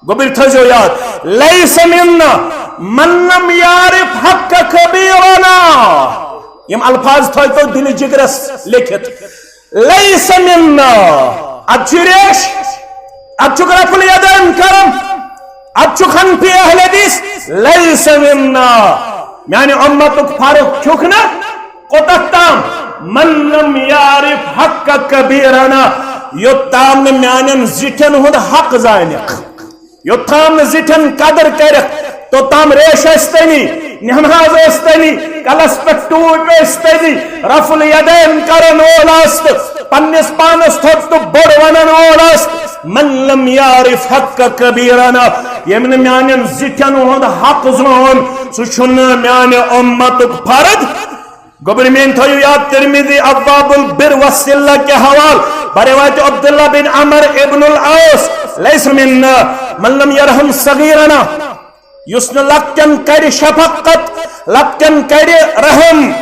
گوٚبٕرۍ تھٲیزیو یاد، لیس منا من لم یعرف حق کبیرنا۔ یِم الفاظ تھٲیتو دِلہِ جگرس لیکھِتھ۔ لیس منا۔ اتھ چھُ ریش، اتھ چھُ رفع الیدین کرُن، اتھ چھُ خنفی اہل حدیث۔ لیس منا۔ میانہِ اُمتُک فرد چھُکھ نہٕ۔ کوٚتتھ تام؟ من لم یعرف حق کبیرنا۔ یوٚت تام نہٕ میانٮ۪ن زِٹھٮ۪ن ہُنٛد حق زانکھ، یوٚت تام نہٕ زِٹھٮ۪ن قدر کرکھ، توٚت تام ریش ٲستنی، نماز ٲستنی، کلس پٮ۪ٹھ ٹوپۍ ٲستنی، رفع الیدین کرن وول آس تہٕ پننِس پانس تھوٚد تہٕ بوٚڑ ونن وول آس۔ من لم یعرف حق کبیرنا، ییٚمۍ نہٕ میانٮ۪ن زِٹھٮ۪ن ہُنٛد حق زون، سُہ چھُنہٕ میانہِ اُمتُک فرد۔ گوٚبرۍ میٲنۍ تھٲیِو یاد، ترمذی ابواب البر والصلہ کہِ حوالہٕ، بروایت عبداللہ بن عمر ابن العاص، لیس منا من لم یرحم صغیرنا، یُس نہٕ لۄکٹٮ۪ن کرِ شفقت، لۄکٹٮ۪ن کرِ رحم،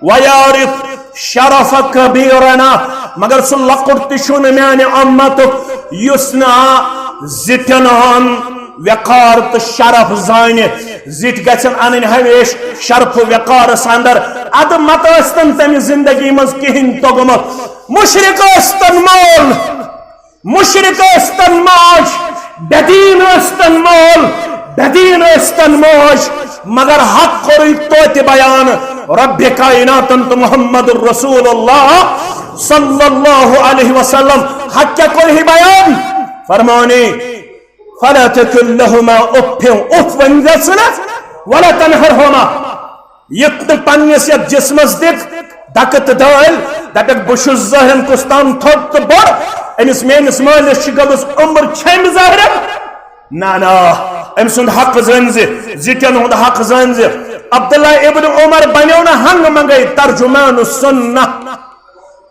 ویعرف شرف کبیرنا، مگر سُہ لۄکُٹ تہِ چھُنہٕ میانہِ اُمتُک یُس نہٕ زِٹھٮ۪ن ہُنٛد وقار تہٕ شرف زانہِ۔ زِٹھۍ گژھن انٕنۍ ہمیشہٕ شرف و وقارس اندر۔ ادٕ متہٕ ٲسۍتن تٔمِس زندگی منٛز کِہیٖنۍ توٚگمُت۔ مشرک ٲسۍتن مول، مشرک ٲسۍتن ماج، بے دین ٲسۍتن مول، بے دین ٲسۍتن ماج، مگر حق کوٚرُے توتہِ بیان۔ رب کائناتن تہٕ محمد رسول اللہ صلی اللہ علیہ وسلم، حق کیٛاہ کوٚرہے بیان؟ فرمانے، فلا تقل لهما اف، اف ؤنۍ زٮ۪س نہٕ، ولا تنهرهما، یِتھ نہٕ پننِس یتھ جسمس دِکھ دکہٕ تہٕ دٲلۍ، دپکھ، بہٕ چھُس ظٲہرن کُس تام تھوٚد تہٕ بوٚڑ، أمِس میٲنِس مٲلِس چھِ گٔمٕژ عمر چھیمہِ ظٲہرن۔ نہ، نہ، أمۍ سُنٛد حق زٲنۍ زِ، زِٹھٮ۪ن ہُنٛد حق زٲنۍ زِ۔ عبداللہ ابن عمر بنیو نہٕ ہنگہٕ منگے ترجمان السنہ۔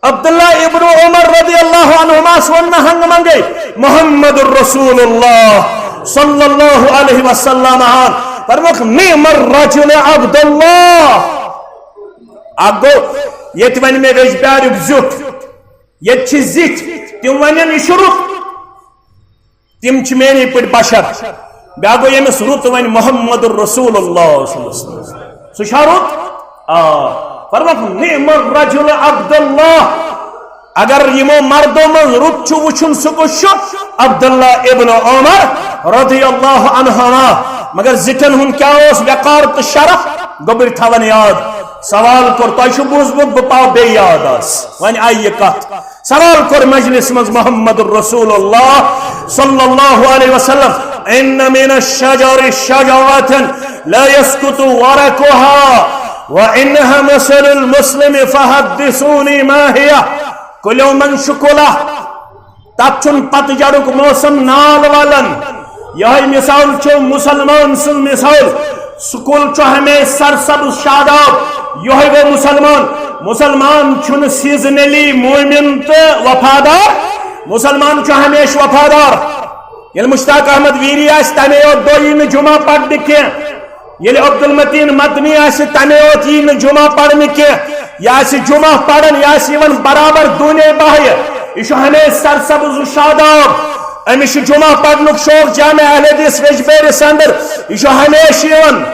عبداللہ ابن عمر رضی اللہ عنہما ووٚن نہٕ ہنگہٕ منگے، محمد رسول اللہ صلی اللہ علیہ وسلم ہن۔ فرموکھ، نعم الرجل عبداللہ۔ اکھ گوٚو، ییٚتہِ وۄنۍ مےٚ ویٚژھِ پیاریُک زیُٹھ، ییٚتہِ چھِ زِٹھۍ، تِم ونن، یہِ چھُ رُت۔ تِم چھِ میٲنی پٲٹھۍ بشر۔ بیٛاکھ گوٚو ییٚمِس رُت وۄنۍ محمد رسول اللہ صلی اللہ علیہ وسلم۔ سُہ چھا رُت؟ آ۔ فرمووُکھ، "نعم الرجل عبداللہ۔" اگر یِمو مردو منٛز رُت چھُ وٕچھُن، سُہ کُس چھُ؟ عبداللہ ابن عمر رضی اللہ عنہما۔ مگر زِٹھٮ۪ن ہُنٛد کیٛاہ اوس وقار تہٕ شرف؟ گوٚبٕرۍ تھاوَن یاد۔ سوال کوٚر، تۄہہِ چھُ بوٗزمُت، بہٕ پاو بیٚیہِ یاد آز۔ وۄنۍ آیہِ یہِ کتھ۔ سوال کوٚر مجلس منٛز محمد رسول اللہ صلی اللہ علیہ وسلم، "ان من الشجر شجرة لا يسقط ورقها وانها مثل المسلم فحدثوني ما هي؟" کُلیو منٛز چھُ کُل اکھ، تتھ چھُنہٕ پتہٕ جڑُک موسم نال والان۔ یہے مثال چھُ مسلمان سٕنٛز مثال۔ سُہ کُل چھُ ہمیشہِ سرسبز شاداب۔ یہے گوٚو مسلمان۔ مسلمان چھُنہٕ seasonally مومن تہٕ وفادار۔ مسلمان چھُ ہمیشہِ وفادار۔ ییٚلہِ مشتاق احمد ویری آسہِ، تمے یوت دۄہ یی نہٕ جمعہ پرنہِ کینٛہہ۔ ییٚلہِ عبدالمتین مدنی آسہِ، تمے یوت یی نہٕ جمعہ پرنہِ کینٛہہ۔ یہِ آسہِ جمعہ پران، یہِ آسہِ یِوان برابر دوٗنے باہہِ۔ یہِ چھُ ہمیشہِ سرسبز و شاداب۔ أمِس چھُ جمعہ پرنُک شوق۔ جامع اہل حدیث ویجبیرس اندر یہِ چھُ ہمیشہِ یِوان۔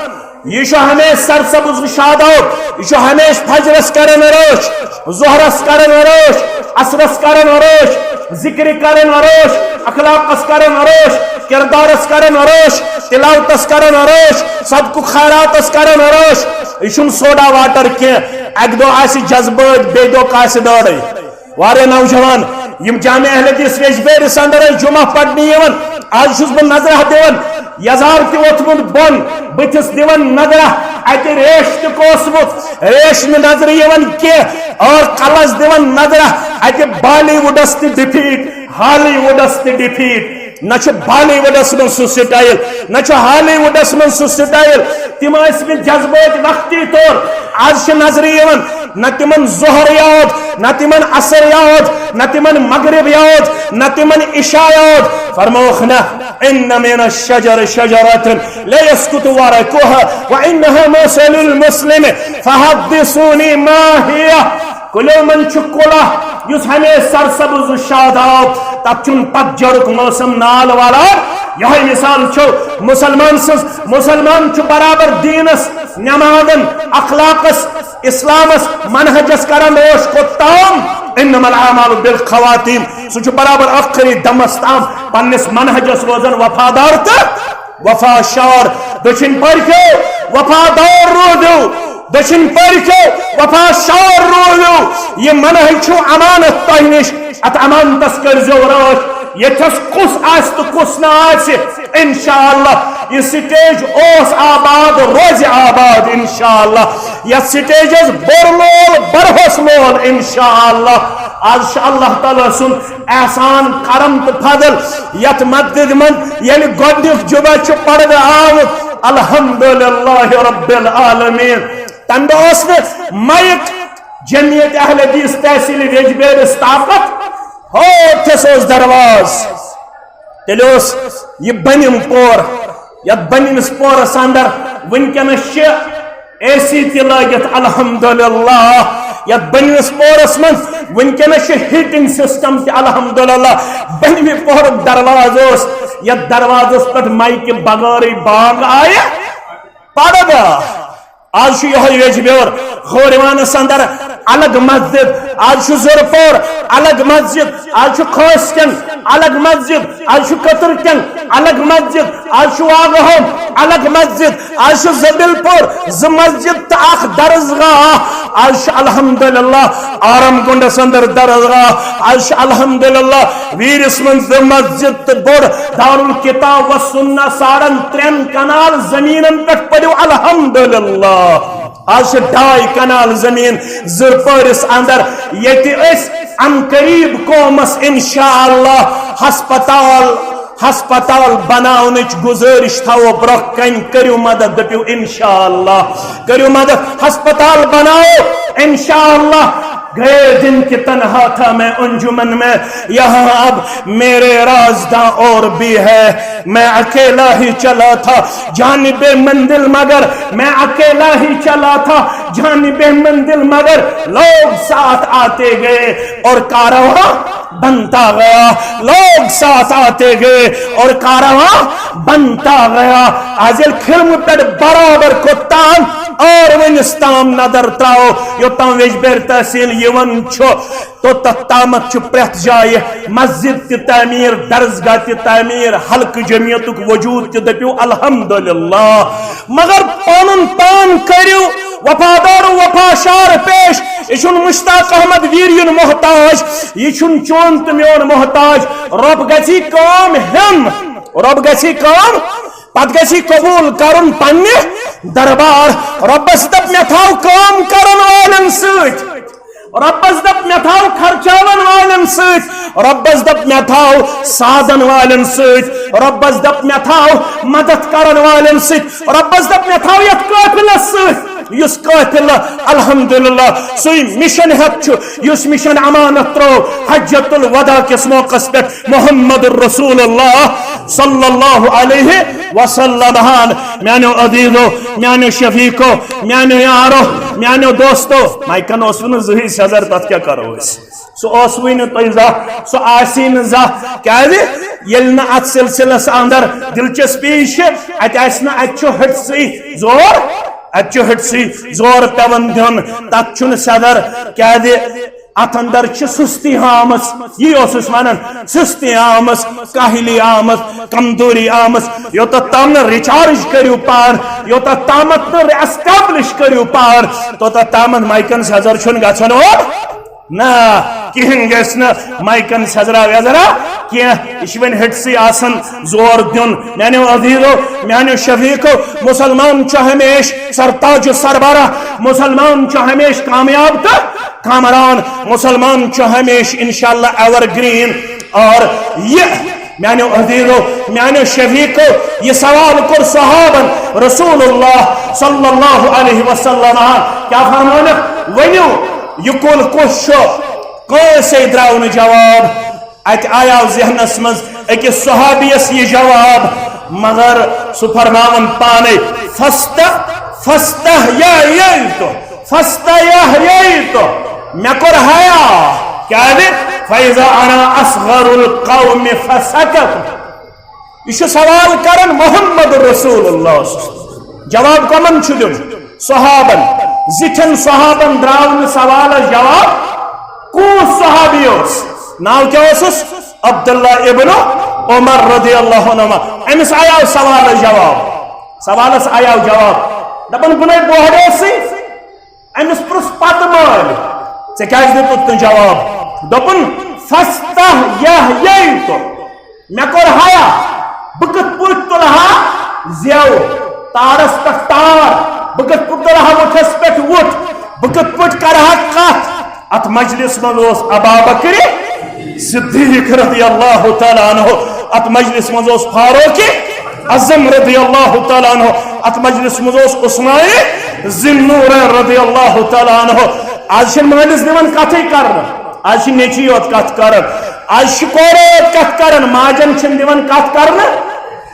یہِ چھُ ہمیشہِ سرسبز و شاداب۔ یہِ چھُ ہمیشہِ فجرس کران رٲچھ، ظہرس کران رٲچھ، عصرس کران رٲچھ، ذکرِ کران رٲچھ، اخلاقس کران رٲچھ، کردارس کران رٲچھ، تلاوتس کران رٲچھ، صدقُک خیراتس کران رٲچھ۔ یہِ چھُنہٕ soda water کینٛہہ۔ اکہِ دۄہ آسہِ جذبٲتۍ، بیٚیہِ دۄہ کاسہِ دٲرٕے۔ واریاہ نوجوان یِم جامع اہل حدیث ویجبیرس اندر ٲسۍ جمعہ پرنہِ یِوان، آز چھُس بہٕ نظرہ دِوان، یزار تہِ ووٚتھمُت بۄن، بٕتھِس دِوان نظرہ، اتہِ ریش تہِ کوسمُت، ریش نہٕ نظرِ یِوان کینٛہہ، اور کلس دِوان نظرہ، اتہِ بالی وُڈس تہِ ڈِفیٖٹ، ہالی وُڈس تہِ ڈِفیٖٹ۔ نہ چھُ بالی وُڈس منٛز سُہ سٹایل، نہ چھُ ہالی وُڈس منٛز سُہ سٹایل۔ تِم ٲسۍ مٕتۍ جذبٲتۍ وقتی طور۔ آز چھِ نظرِ یِوان نہ تِمن ظہر یاد، نہ تِمن عصر یاد، نہ تِمن مغرب یاد، نہ تِمن عشاء یاد۔ فرمووُکھ نہ، "ان من الشجر شجرة لا يسقط ورقها وانها مثل المسلم فحدثوني ما هي۔" کُلیو منٛز چھُ کُل اکھ یُس ہمیشہِ سرسبز و شاداب، تتھ چھُنہٕ پتجرُک موسم نال والان۔ یہے مثال چھُ مسلمان سٕنٛز۔ مسلمان چھُ برابر دینس، نمازن، اخلاقس، اسلامس، منہجس کران رٲچھ کوٚت تام؟ انما الاعمال بالخواتیم۔ سُہ چھُ برابر ٲخری دمس تام پننِس منہجس روزان وفادار تہٕ وفا شار۔ دٔچھِنۍ پٔرۍ کھیو، وفادار روٗدِو۔ دٔچھِنۍ پٔرۍ کھیو، وفا شار روٗدِو۔ یہِ منہج چھُ امانت تۄہہِ نِش، اتھ امانتس کٔرۍزیو رٲچھ۔ ییٚتھس کُس آسہِ تہٕ کُس نہٕ آسہِ، انشاءاللہ یہِ سٹیج اوس آباد، روزِ آباد انشاءاللہ۔ یتھ سٹیجس بوٚر لول، برہوس مول انشاءاللہ۔ آز چھُ اللہ تعالیٰ سُنٛد احسان، کرم تہٕ فضل۔ یتھ مسجد منٛز ییٚلہِ گۄڈنیُک جمعہ چھُ پرنہٕ آمُت، الحمدللہ رب العالمین، تمہِ دۄہ اوس نہٕ مایک جمعیت اہل حدیث تحصیل ویجبیرس طاقت، ہوتھس اوس درواز۔ تیٚلہِ اوس یہِ بٔنِم پور، یتھ بٔنمِس پورس اندر وٕنکیٚنس چھِ اے سی تہِ لٲگِتھ، الحمدللہ۔ یتھ بٔنمِس پورس منٛز وٕنکیٚنس چھِ ہیٹنگ سسٹم تہِ، الحمدللہ۔ بٔنمہِ پورُک دروازٕ اوس، یتھ دروازس پٮ۪ٹھ مایکہِ بغٲرٕے بانگ آیہِ پرنہٕ۔ آز چھُ یِہوٚے ویجبیور، ہورِوانس اندر الگ مسجد، آز چھُ زُرپور الگ مسجد، آز چھُ کھوسکٮ۪ن الگ مسجد، آز چھُ کترکٮ۪ن الگ مسجد، آز چھُ واگہوم الگ مسجد، آز چھُ زبیل پور زٕ مسجد تہٕ اکھ درسگاہ۔ آز چھُ الحمدللہ آرم گنڈس اندر درسگاہ، آز چھُ الحمدللہ ویرس منٛز زٕ مسجد تہٕ بوٚڑ دارالکتاب و سنہ۔ ساڑن ترٛٮ۪ن کنال زمینن پٮ۪ٹھ پٔرِو الحمدللہ۔ آز چھِ ڈاے کنال زمین زرپٲرِس اندر، ییٚتہِ أسۍ ان قریب قومس انشاءاللہ ہسپتال، ہسپتال بناونٕچ گزٲرش تھاوو برونٛہہ کنہِ۔ کٔرِو مدد، دٔپِو انشاءاللہ، کٔرِو مدد، ہسپتال بناوو انشاءاللہ۔ گئے دن کی تنہا تھا میں انجمن میں، یہاں اب میرے رازداں اور بھی ہے۔ میں اکیلا ہی چلا تھا جانب منزل مگر، میں اکیلا ہی چلا تھا جانب منزل مگر، لوگ ساتھ آتے گئے اور کارواں بنتا گیا۔ لوگ ساتھ آتے گئے اور کارواں بنتا گیا۔ از ییٚلہِ کھِرمہٕ پٮ۪ٹھ برابر کوٚت تام اور وۄنِس تام نظر تراو، یوٚتام ویجبیر تحصیل یِوان چھُ، توٚتتھ تامتھ چھُ پرٛٮ۪تھ جایہِ مسجد تہِ تعمیٖر، درسگاہ تہِ تعمیٖر، حلقہٕ جمعیتُک وجود تہِ، دٔپِو الحمدللہ۔ مگر پنُن پان کٔرِو وفادار و وفاشار پیش۔ یہِ چھُنہٕ مشتاق احمد ویری یُن محتاج، یہِ چھُنہٕ چون تہٕ میون محتاج۔ رۄب گژھی کٲم ہٮ۪ن، رۄب گژھی کٲم، پتہٕ گژھی قبول کرُن پننہِ دربار۔ رۄبس دپ، مےٚ تھاو کٲم کرن والٮ۪ن سۭتۍ، رۄبس دپ، مےٚ تھاو خرچاون والٮ۪ن سۭتۍ، رۄبس دپ، مےٚ تھاو سادن والٮ۪ن سۭتۍ، رۄبس دپ، مےٚ تھاو مدد کرن والٮ۪ن سۭتۍ، رۄبس دپ، مےٚ تھاو یتھ قٲفلس سۭتۍ، یُس قٲفلہٕ الحمدللہ سُے مشن ہٮ۪تھ چھُ، یُس مشن امانت ترٲو حجۃ الوداع کِس موقعس پٮ۪ٹھ محمد رسول اللہ صلی اللہ علیہ وسلم ہن۔ میانیو عزیزو، میانیو شفیقو، میانیو یارو، میانیو دوستو، مایکن اوس نہٕ زٕہٕے سیزر، تتھ کیٛاہ کرو أسۍ؟ سُہ اوسوٕے نہٕ تۄہہِ زانٛہہ، سُہ آسی نہٕ زانٛہہ۔ کیٛازِ؟ ییٚلہِ نہٕ اتھ سلسلس اندر دلچسپی چھِ، اتہِ آسہِ نہٕ، اتہِ چھُ ہٹسٕے زور، اتہِ چھُ ہٹسٕے زور پٮ۪وان دیُن، تتھ چھُنہٕ سیزر۔ کیٛازِ؟ اتھ اندر چھِ سستی آمٕژ، یی اوسُس ونان، سستی آمٕژ، کاہلی آمٕژ، کمزوری آمٕژ۔ یوٚتتھ تام نہٕ ریچارج کٔرِو پان، یوٚتتھ تامتھ نہٕ ریسٹیبلش کٔرِو پان، توٚتتھ تامتھ مایکن سیزر چھُنہٕ گژھان اور نہ، کِہیٖنۍ گژھِ نہٕ مایکن سیزرا ویزرا کینٛہہ۔ یہِ چھِ وۄنۍ ہٹسٕے آسان زور دیُن۔ میانیو عزیزو، میانیو شفیقو، مسلمان چھُ ہمیشہِ سرتاج و سربراہ، مسلمان چھُ ہمیشہِ کامیاب تہٕ کامران، مسلمان چھُ ہمیشہِ انشاءاللہ ایور گرین۔ اور یہ میانیو عزیزو، میانیو شفیقو، یہ سوال کوٚر صحابن رسول اللہ صلی اللہ علیہ وسلم۔ کیا فرمونکھ؟ ؤنِو، یہ کُل کُس چھُ؟ کٲنٛسے درٛاو نہٕ جواب۔ اتہِ آیاو ذہنس منٛز أکِس صحابیس یہِ جواب، مگر سُہ فرماوان پانے، فست، فستحییت، فستحییت، مےٚ کوٚر حیا۔ کیٛازِ؟ فَإِذَا أَنَا أَصْغَرُ الْقَوْمِ فَسَكَتُوا۔ یہِ چھُ سوال کران محمد رسول اللہ۔ جواب کمن چھُ دیُن؟ صحابن۔ زِٹھٮ۪ن صحابن درٛاو نہٕ سوالس جواب۔ کُس صحابی اوس؟ ناو کیٛاہ اوسُس؟ عبداللہ ابن عمر رضی اللہ عنہما۔ أمِس آیاو سوالس جواب۔ سوالس آیاو جواب۔ دپان، بہٕ نے بوہڑیسٕے۔ أمِس پرُژھ پتہٕ مٲلۍ، "ژےٚ کیٛازِ دیُتُتھ نہٕ جواب؟" دوٚپُن، "فستحییت، مےٚ کوٚر حیا، بہٕ کِتھ پٲٹھۍ تُلہٕ ہا زٮ۪و، تارس پٮ۪ٹھ تار، بہٕ کِتھ پٲٹھۍ تُلہٕ ہا وُٹھس پٮ۪ٹھ وُٹھ، بہٕ کِتھ پٲٹھۍ کرٕ ہا کتھ؟" اتھ مجلس منٛز اوس ابا بکر صدیق رضی اللہ تعالیٰ عنہ، اتھ مجلس منٛز اوس فاروق اعظم رضی اللہ تعالیٰ عنہ، اتھ مجلس منٛز اوس عثمان ذی النورین رضی اللہ تعالیٰ عنہ۔ از چھِ مٲلِس دِوان کتھٕے کرنہٕ، از چھِ نیٚچی یوت کتھ کران، از چھِ کورے یوت کتھ کران، ماجن چھِنہٕ دِوان کتھ کرنہٕ۔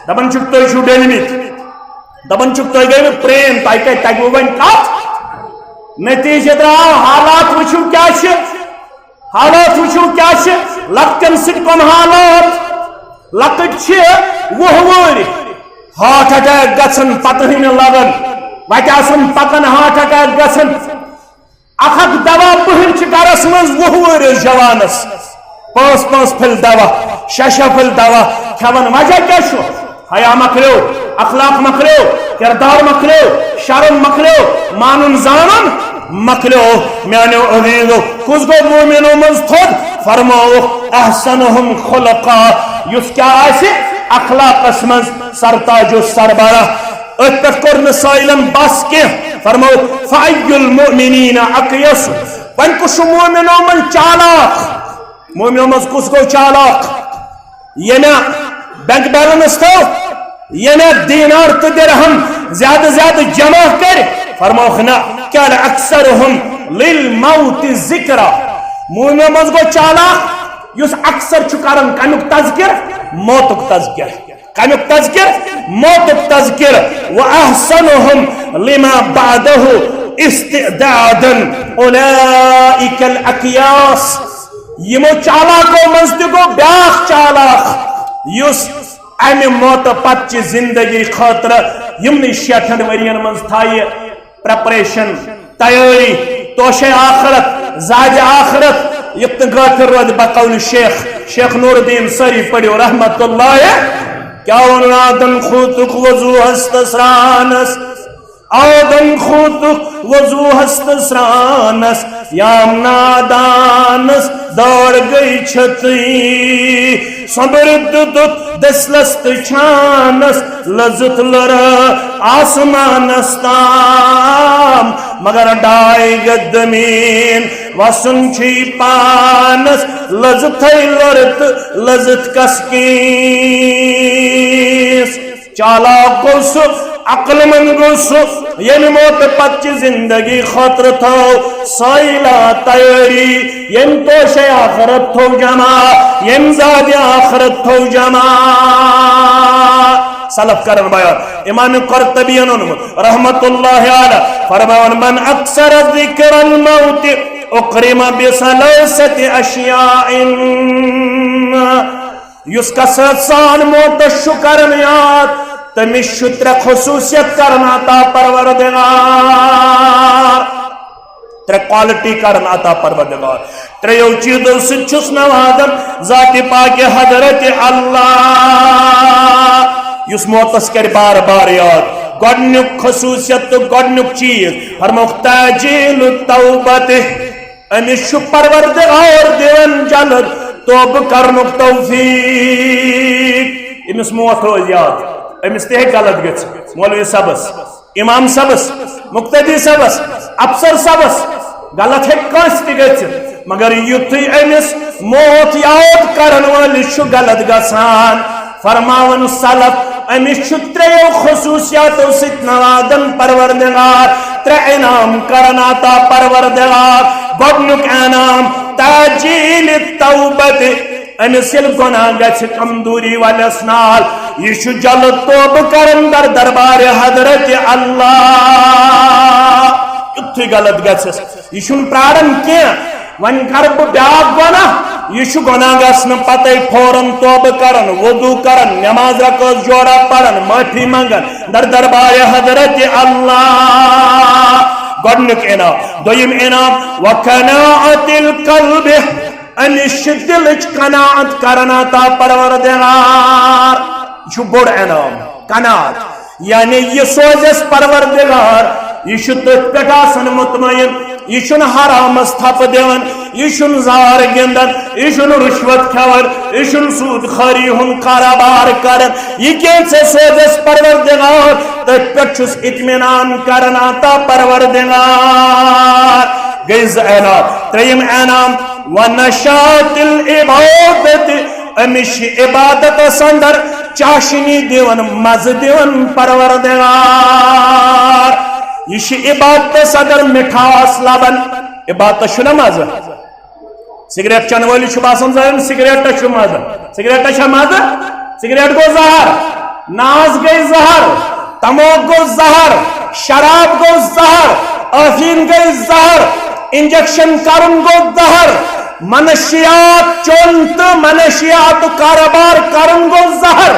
دپان چھِکھ، "تُہۍ چھِو ڈٔلمٕتۍ"، دپان چھِکھ، "تُہۍ گٔیوٕ پرٛیم، تۄہہِ کتہِ تگوٕ وۄنۍ کتھ؟" نتیجہ درٛاو، حالات وٕچھِو کیٛاہ چھِ۔ حالات وٕچھِو کیٛاہ چھِ، لۄکٹٮ۪ن سۭتۍ کۄم حالات۔ لۄکٕٹۍ چھِ وُہ وُہٕرۍ، ہارٹ اٹیک گژھان، پتہٕے نہٕ لگان، وتہِ آسان پکان، ہارٹ اٹیک گژھان۔ اکھ اکھ دوا پٔہٕرۍ چھِ گرس منٛز وُہ وُہٕرِس جوانس، پانٛژھ پانٛژھ پھٔلۍ دوا، شےٚ شےٚ پھٔلۍ دوا کھٮ۪وان۔ وجہ کیٛاہ چھُ؟ حیا مۄکلیو، اخلاق مۄکلیو، کردار مۄکلیو، شرم مۄکلیو، مانُن زانُن مۄکلیو۔ میانیو عزیزو، کُس گوٚو مومنو منٛز تھوٚد؟ فرمووُکھ، احسنہم خلقا، یُس کیٛاہ آسہِ اخلاقس منٛز سرتاج و سربراہ۔ أتھۍ پٮ۪ٹھ کوٚر نہٕ سٲیلن بس کینٛہہ، فرمووُکھ، فأی المؤمنین اکیس، وۄنۍ کُس چھُ مومنو منٛز چالاک؟ مومنو منٛز کُس گوٚو چالاک؟ ییٚمۍ بینک بیلنس تھٲو، ییٚمۍ دینار تہٕ درہم زیادٕ زیادٕ جمع کٔرۍ، فرموکھ نہ، کان اکثرہم للموت ذکرا۔ مومنو منٛز گوٚو چالاک یُس اکثر چھُ کران کمیُک تذکر؟ موتُک تذکر۔ کمیُک تذکر؟ موتُک تذکر۔ واحسنہم لما بعدہ استعدادا اولئک الاکیاس۔ یِمو چالاکو منٛز تہِ گوٚو بیاکھ چالاک یُس امہِ موتہٕ پتہٕ چہِ زندگی خٲطرٕ یِمنٕے شیٹھن ؤرین منٛز تھایہِ پریپریشن، تیٲری، توشے آخرت، زادِ آخرت، یُتھ نہٕ غٲفِل روزِ۔ بقول شیخ، شیخ نور الدین سٲری پٔرِو رحمت اللہ۔ کیا وَنُن آدن خوتُک وضوٗہس تہٕ سرٛانس، آدن خوتُک وضوٗہس تہٕ سرٛانس، یام نادانس دٲر گٔے چھتٕے۔ صبر دیُتُتھ دٔسلس تہٕ چھانس، لٔزٕتھ لٔرٕ آسمانس تام۔ مگر ڈاے گٔد زمیٖن وسُن چھُے پانس، لٔزٕتھے لٔرٕ تہٕ لٔزٕتھ کس کِس۔ چالاک گوٚو سُہ، عقل مند گوٚو سُہ، ییٚمہِ موتہٕ پتہٕ چہِ زندگی خٲطرٕ تھٲو سٲیلا تیٲری، ییٚمہِ توشے آخرت تھوٚو جمع، ییٚمہِ زادِ آخرت تھوٚو جمع۔ سلف کرن بیان، امام قرطبین اوٚنمُت رحمت اللہ علیہ، فرماوان، من اکثر ذکر الموت اکرم بثلاثت اشیاء۔ یُس کثرت سان موتس چھُ کران یاد، تٔمِس چھُ ترٛےٚ خصوٗصیت کران عطا پروردگار۔ ترٛےٚ quality کران عطا پروردگار۔ ترٛیٚیو چیٖزو سۭتۍ چھُس نوازان ذاتِ پاکِ حضرت اللہ، یُس موتس کرِ بار بار یاد۔ گۄڈٕنیُک خصوٗصیت تہٕ گۄڈٕنیُک چیٖز فرمووُکھ تعجیل التوبہ۔ أمِس چھُ پروردگار دِوان جلد توبہٕ کرنُک توفیق۔ أمِس موت روزِ یاد، أمِس تہِ ہیٚکہِ غلط گٔژھِتھ۔ مولوی صٲبس، امام صٲبس، مقتدی صٲبس، افسر صٲبس، غلط ہیٚکہِ کٲنٛسہِ تہِ گٔژھِتھ، مگر یُتھُے أمِس موت یاد کرن وٲلِس چھُ غلط گژھان، فرماوان سلف، أمِس چھُ ترٛیٚیو خصوٗصیاتو سۭتۍ نوازان پروردگار، ترٛےٚ انعام کران عطا پروردگار۔ گۄڈٕنیُک انعام تعجیل توبت، أمِس ییٚلہِ گۄناہ گژھِ کمزوری والٮ۪س نال، یہِ چھُ جلد توبہٕ کران در دربارِ حضرت اللہ۔ یُتھُے غلط گژھٮ۪س، یہِ چھُنہٕ پراران کینٛہہ۔ وۄنۍ کرٕ بہٕ بیاکھ گۄناہ، یہِ چھُ گۄناہ گژھنہٕ پتے فوراً توبہٕ کران، وضو کران، نماز رکٲژ جوڑا پران، معٲفی منگان در دربارِ حضرت اللہ۔ گۄڈٕنیُک انعام۔ دوٚیِم انعام، وقناعت القلب، أمِس چھِ دِلٕچ قناعت کران عطا پروردگار۔ یہِ چھُ بوٚڑ انعام، قناعت۔ یعنی یہِ سوزٮ۪س پروردگار، یہِ چھُ تٔتھۍ پٮ۪ٹھ آسان مطمئن، یہِ چھُنہٕ حرامس تھپہٕ دِوان، یہِ چھُنہٕ زار گِنٛدان، یہِ چھُنہٕ رُشوت کھٮ۪وان، یہِ چھُنہٕ سوٗد خٲری ہُنٛد کارٕبار کران۔ یہِ کینٛژھا سوزٮ۪س پروردگار، تٔتھۍ پٮ۪ٹھ چھُس اطمینان کران عطا پروردگار۔ گٔے زٕ انعام۔ ترٛیٚیِم انعام، ونشاط العبادت، أمِس چھِ عبادتس اندر چاشنی دِوان، مزٕ دِوان پروردگار۔ یہِ چھِ عبادتس اندر مِٹھاس لبان۔ عبادتس چھُنہ مزٕ؟ سگریٹ چٮ۪نہٕ وٲلِس چھُ باسان زن سگریٹس چھُ مزٕ۔ سگریٹس چھا مزٕ؟ سگریٹ گوٚو زہر، ناز گٔے زہر، تموک گوٚو زہر، شراب گوٚو زہر، افیٖم گٔے زہر، انجیکشن کرُن گوٚو زہر، منشیات چوٚن تہٕ منشیات کارٕبار کرُن گوٚو زہر۔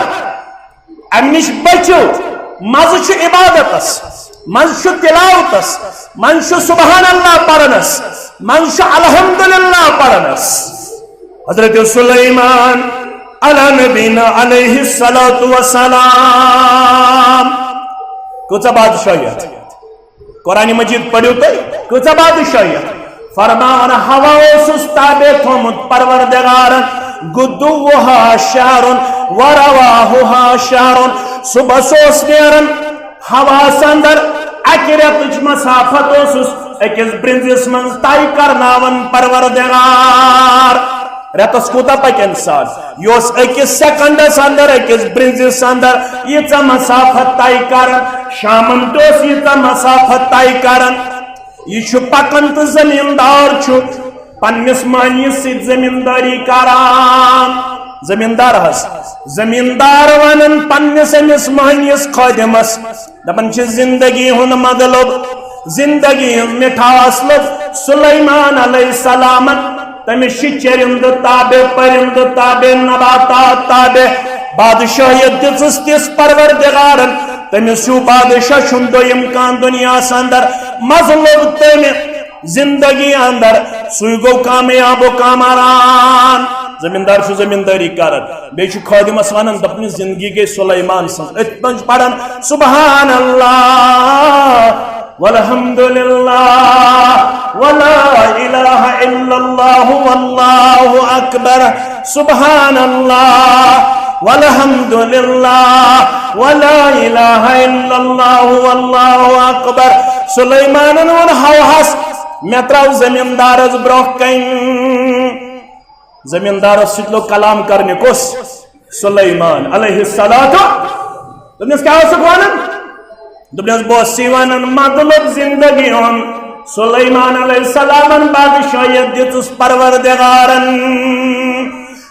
امہِ نِش بٔچِو۔ مزٕ چھُ عبادتس، مزٕ چھُ تلاوتس، مزٕ چھُ سبحان اللہ پرنس، مزٕ چھُ الحمدللہ پرنس۔ حضرت سلیمان علی نبینا علیہ الصلوۃ والسلام۔ کۭژاہ بادشاہیت؟ قرآن مجید پٔرِو تُہۍ، کۭژاہ بادشاہیت۔ فرمان ہوا اوسُس تابع تھومُت پروردگارن، غدوہا شہر ورواہا شہر۔ صبحس اوس نیران ہواہس اندر اکہِ رٮ۪تٕچ مسافت اوسُس أکِس برنزِس منٛز طے کرناوان پروردگار۔ رٮ۪تس کوٗتاہ پکہِ انسان؟ یہِ اوس أکِس سیکنڈس اندر، أکِس برنزِس اندر ییٖژاہ مسافت طے کران۔ شامن تہِ اوس ییٖژاہ مسافت طے کران۔ یہِ چھُ پکان تہٕ زمیٖندار چھُ پننِس مٔہنِوِس سۭتۍ زمیٖندٲری کران۔ زمیٖندار حظ، زمیٖندار ونان پننِس أمِس مٔہنِوِس خٲدِمس، دپان چھِ زندگی ہُنٛد مطلب، زندگی ہُنٛد مِٹھاس لوٚب سلیمان علیہ السلامن۔ تٔمِس چھِ چرندٕ تابع، پرندٕ تابع، نباتات تابع۔ بادشاہیت دِژٕس تِژھ پروردگارن، تٔمِس ہیوٗ بادشاہ چھُنہٕ دوٚیِم کانٛہہ دُنیاہس اندر۔ مزٕ لوٚب تٔمۍ زندگی اندر، سُے گوٚو کامیاب و کامران۔ زمیٖندار چھُ زمیٖندٲری کران، بیٚیہِ چھُ خٲدِمس ونان، دپان، زندگی گٔے سلیمان سٕنٛز۔ أتھۍ منٛز چھُ پران، سبحان اللہ والحمد للہ ولا الہ الا اللہ واللہ اکبر، سبحان اللہ والحمد للہ ولا الہ الا اللہ واللہ اکبر۔ سلیمانن ووٚن ہوہس، مےٚ ترٛاو زمیٖندارس برونٛہہ کنہِ۔ زمیٖندارس سۭتۍ لوٚگ کلام کرنہِ کُس؟ سلیمان علیہ السلام۔ دوٚپنس، کیٛاہ اوسُکھ ونان؟ دوٚپنس، بہٕ اوسُس یہِ ونان، مطلب زندگی ہُنٛد۔ سلیمان علیہ السلامن بادشاہیت دِژٕس پروردگارن۔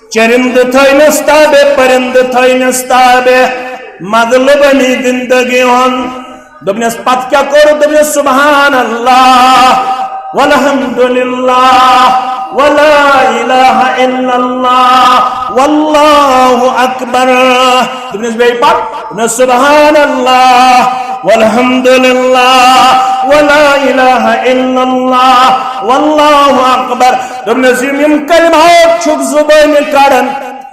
چرندٕ تھٲینس تابع، پرندٕ تھٲینس تابع۔ مطلب امی زندگی ہُنٛد۔ دوٚپنس، پتہٕ کیٛاہ کوٚر؟ دوٚپنس، سبحان اللہ والحمد للہ ولا الہ الا اللہ واللہ اکبر۔ دوٚپنس، بیٚیہِ پتہٕ؟ دوٚپنس، سبحان اللہ والحمد للہ ولا الہ الا اللہ واللہ اکبر۔ دوٚپنس، یِم، یِم کلمات چھُکھ زُبٲنہِ کڑان،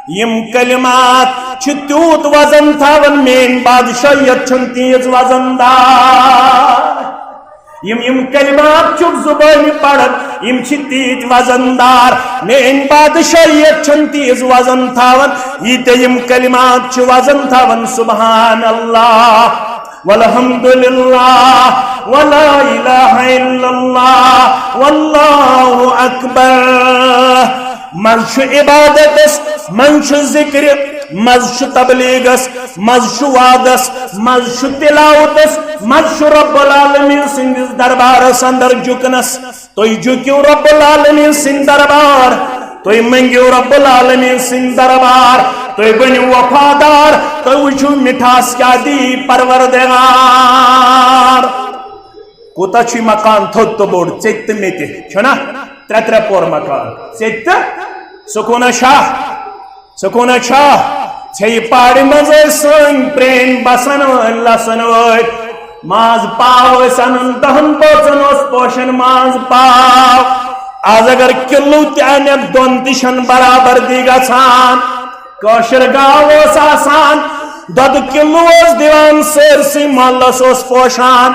یِم کلمات چھِ تیوٗت وزن تھاوان، میٲنۍ بادشاہیت چھَنہٕ تیٖژ وزن دار۔ یِم، یِم کلمات چھُکھ زُبٲنہِ پران، یِم چھِ تیٖتۍ وزن دار۔ میٲنۍ بادشاہیت چھَنہٕ تیٖژ وزن تھاوان، ییٖتیٛاہ یِم کلمات چھِ وزن تھاوان۔ سبحان اللہ والحمد للہ ولا الہ الا اللہ واللہ اکبر۔ مزٕ چھُ عبادتس، مزٕ چھُ ذکرِ، مزٕ چھُ تبلیغس، مزٕ چھُ وعدس، مزٕ چھُ تلاوتس، مزٕ چھُ رب العالمین سٕنٛدِس دربارس اندر جُکنس۔ تُہۍ جُکِو رب العالمین سٕنٛدِ دربار، تُہۍ مٔنگِو رب العالمین سٕنٛدِ دربار، تُہۍ بٔنِو وفادار، تُہۍ وٕچھِو مِٹھاس کیٛاہ دی پروردگار۔ کوٗتاہ چھُ یہِ مکان تھوٚد تہٕ بوٚڑ، ژےٚ تہِ تہٕ مےٚ تہِ، چھُنہ؟ ترٛےٚ ترٛےٚ پور مکان، ژےٚ تہِ تہٕ سکوٗنہ شاہ۔ سکوٗنہ چھا؟ ژھیٚیہِ پہاڑِ منٛز ٲسۍ سٲنۍ پرٛٲنۍ بسن وٲلۍ، لسن وٲلۍ۔ ماز پاو ٲسۍ انان، دہن بٲژن اوس پوشان ماز پاو۔ آز اگر کِلوٗ تہِ انکھ، دۄن تہِ چھَنہٕ برابردی گژھان۔ کٲشِر گاو ٲس آسان، دۄدٕ کِلوٗ اوس دِوان، سٲرسٕے محلس اوس پوشان۔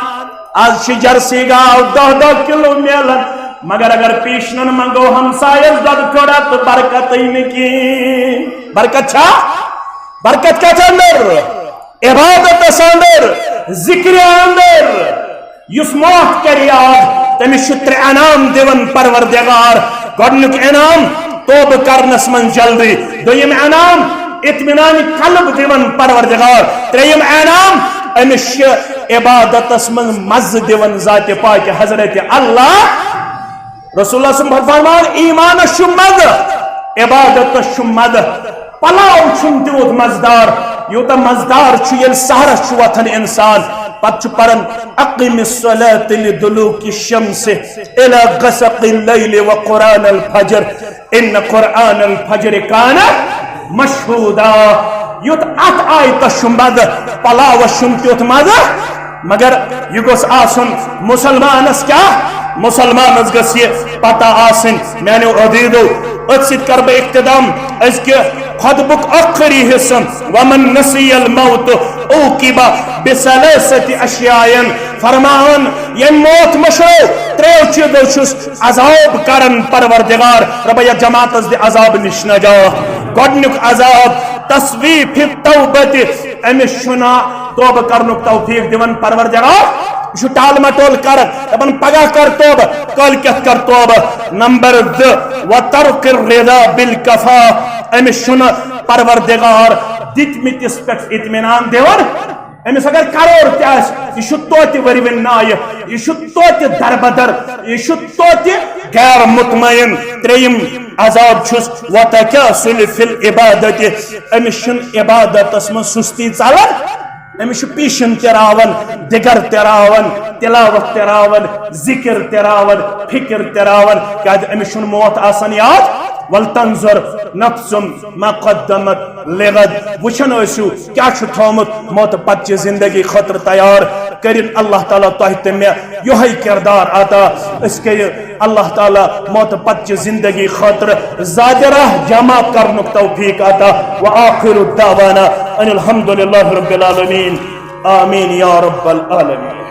آز چھِ جرسی گاو دَہ دَہ کِلوٗ میلان، مگر اگر پیشنن منٛگو ہمسایس دۄدٕ کھٲڑا تہٕ برکتٕے نہٕ کِہیٖنۍ۔ برکت چھا؟ برکت کتھ اندر؟ عبادتس اندر، ذکرِ اندر۔ یُس موت کرِ یاد، تٔمِس چھُ ترٛےٚ انعام دِوان پروردگار۔ گۄڈٕنیُک انعام، توبہٕ کرنس منٛز جلدی۔ دوٚیِم انعام، اطمینان قلب دِوان پروردگار۔ ترٛیٚیِم انعام، أمِس چھِ عبادتس منٛز مزٕ دِوان ذاتِ پاکہِ حضرت اللہ۔ رسول اللہ صلی اللہ علیہ وسلم فرمان، ایمانس چھُ مزٕ، عبادتس چھُ مزٕ۔ پلاو چھُنہٕ تیوٗت مزٕدار، یوٗتاہ مزٕدار چھُ ییٚلہِ سحرس چھُ وۄتھان انسان، پتہٕ چھُ پران، اقم الصلاة لدلوک الشمس الی غسق اللیل وقرآن الفجر، ان قرآن الفجر کان مشہودا۔ یُتھ اتھ آیتس چھُ مزٕ، پلاوس چھُنہٕ تیُتھ مزٕ، مگر یہِ گوٚژھ آسُن مسلمانس کیٛاہ؟ مسلمانس گٔژھ یہِ پتہ آسٕنۍ، میانیو عزیزو، أتھۍ سۭتۍ کرٕ بہٕ اختتام أزکہِ خطبُک ٲخری حصہٕ، ومن نسی الموت عوقب بثلاثة اشیاء۔ فرمان، ییٚمۍ موت مٔشرو، ترٛیو چیٖزو چھُس عذاب کرن پروردگار۔ رۄبہ، یتھ جماعتس دِ عذاب نِش نجات۔ گۄڈنیُک عذاب، تصویف التوبہ، أمِس چھُنہٕ توبہٕ کرنُک توفیق دِوان پروردگار۔ یہِ چھُ ٹال مٹول کران، دپان، پگاہ کر توبہٕ، کل کیت کر توبہ۔ نمبر دہ، وترک الرضا بالکفاف، أمِس چھُنہٕ پروردگار دِتمٕتِس پٮ۪ٹھ اطمینان دِوان۔ أمِس اگر کرور تہِ آسہِ، یہِ چھُ توتہِ ؤرۍوِنۍ نایہِ، یہِ چھُ توتہِ دربدر، یہِ چھُ توتہِ غیر مطمئن۔ ترٛیٚیِم عذاب چھُس وتکاسل فی العبادت، أمِس چھُنہٕ عبادتس منٛز سُستی ژلان۔ أمِس چھُ پیشن تہِ راوان، دِگر تہِ راوان، تلاوت تہِ راوان، ذکر تہِ راوان، فکر تہِ راوان۔ کیازِ أمِس چھُنہٕ موت آسان یاد۔ ولتنظر نفس ما قدمت لغد۔ وٕچھان ٲسِو کیٛاہ چھُ تھومُت موتہٕ پتہٕ چہِ زندگی خٲطرٕ تیار۔ کٔرِن اللہ تعالیٰ تۄہہِ تہٕ مےٚ یِہوٚے کردار عطا۔ أسۍ کٔرِو اللہ تعالیٰ موتہٕ پتہٕ چہِ زندگی خٲطرٕ زیادٕ راہ جمع کرنُک توفیق عطا۔ وآخر دعوانا ان الحمد للہ رب العالمین۔ آمین یا رب العالمین۔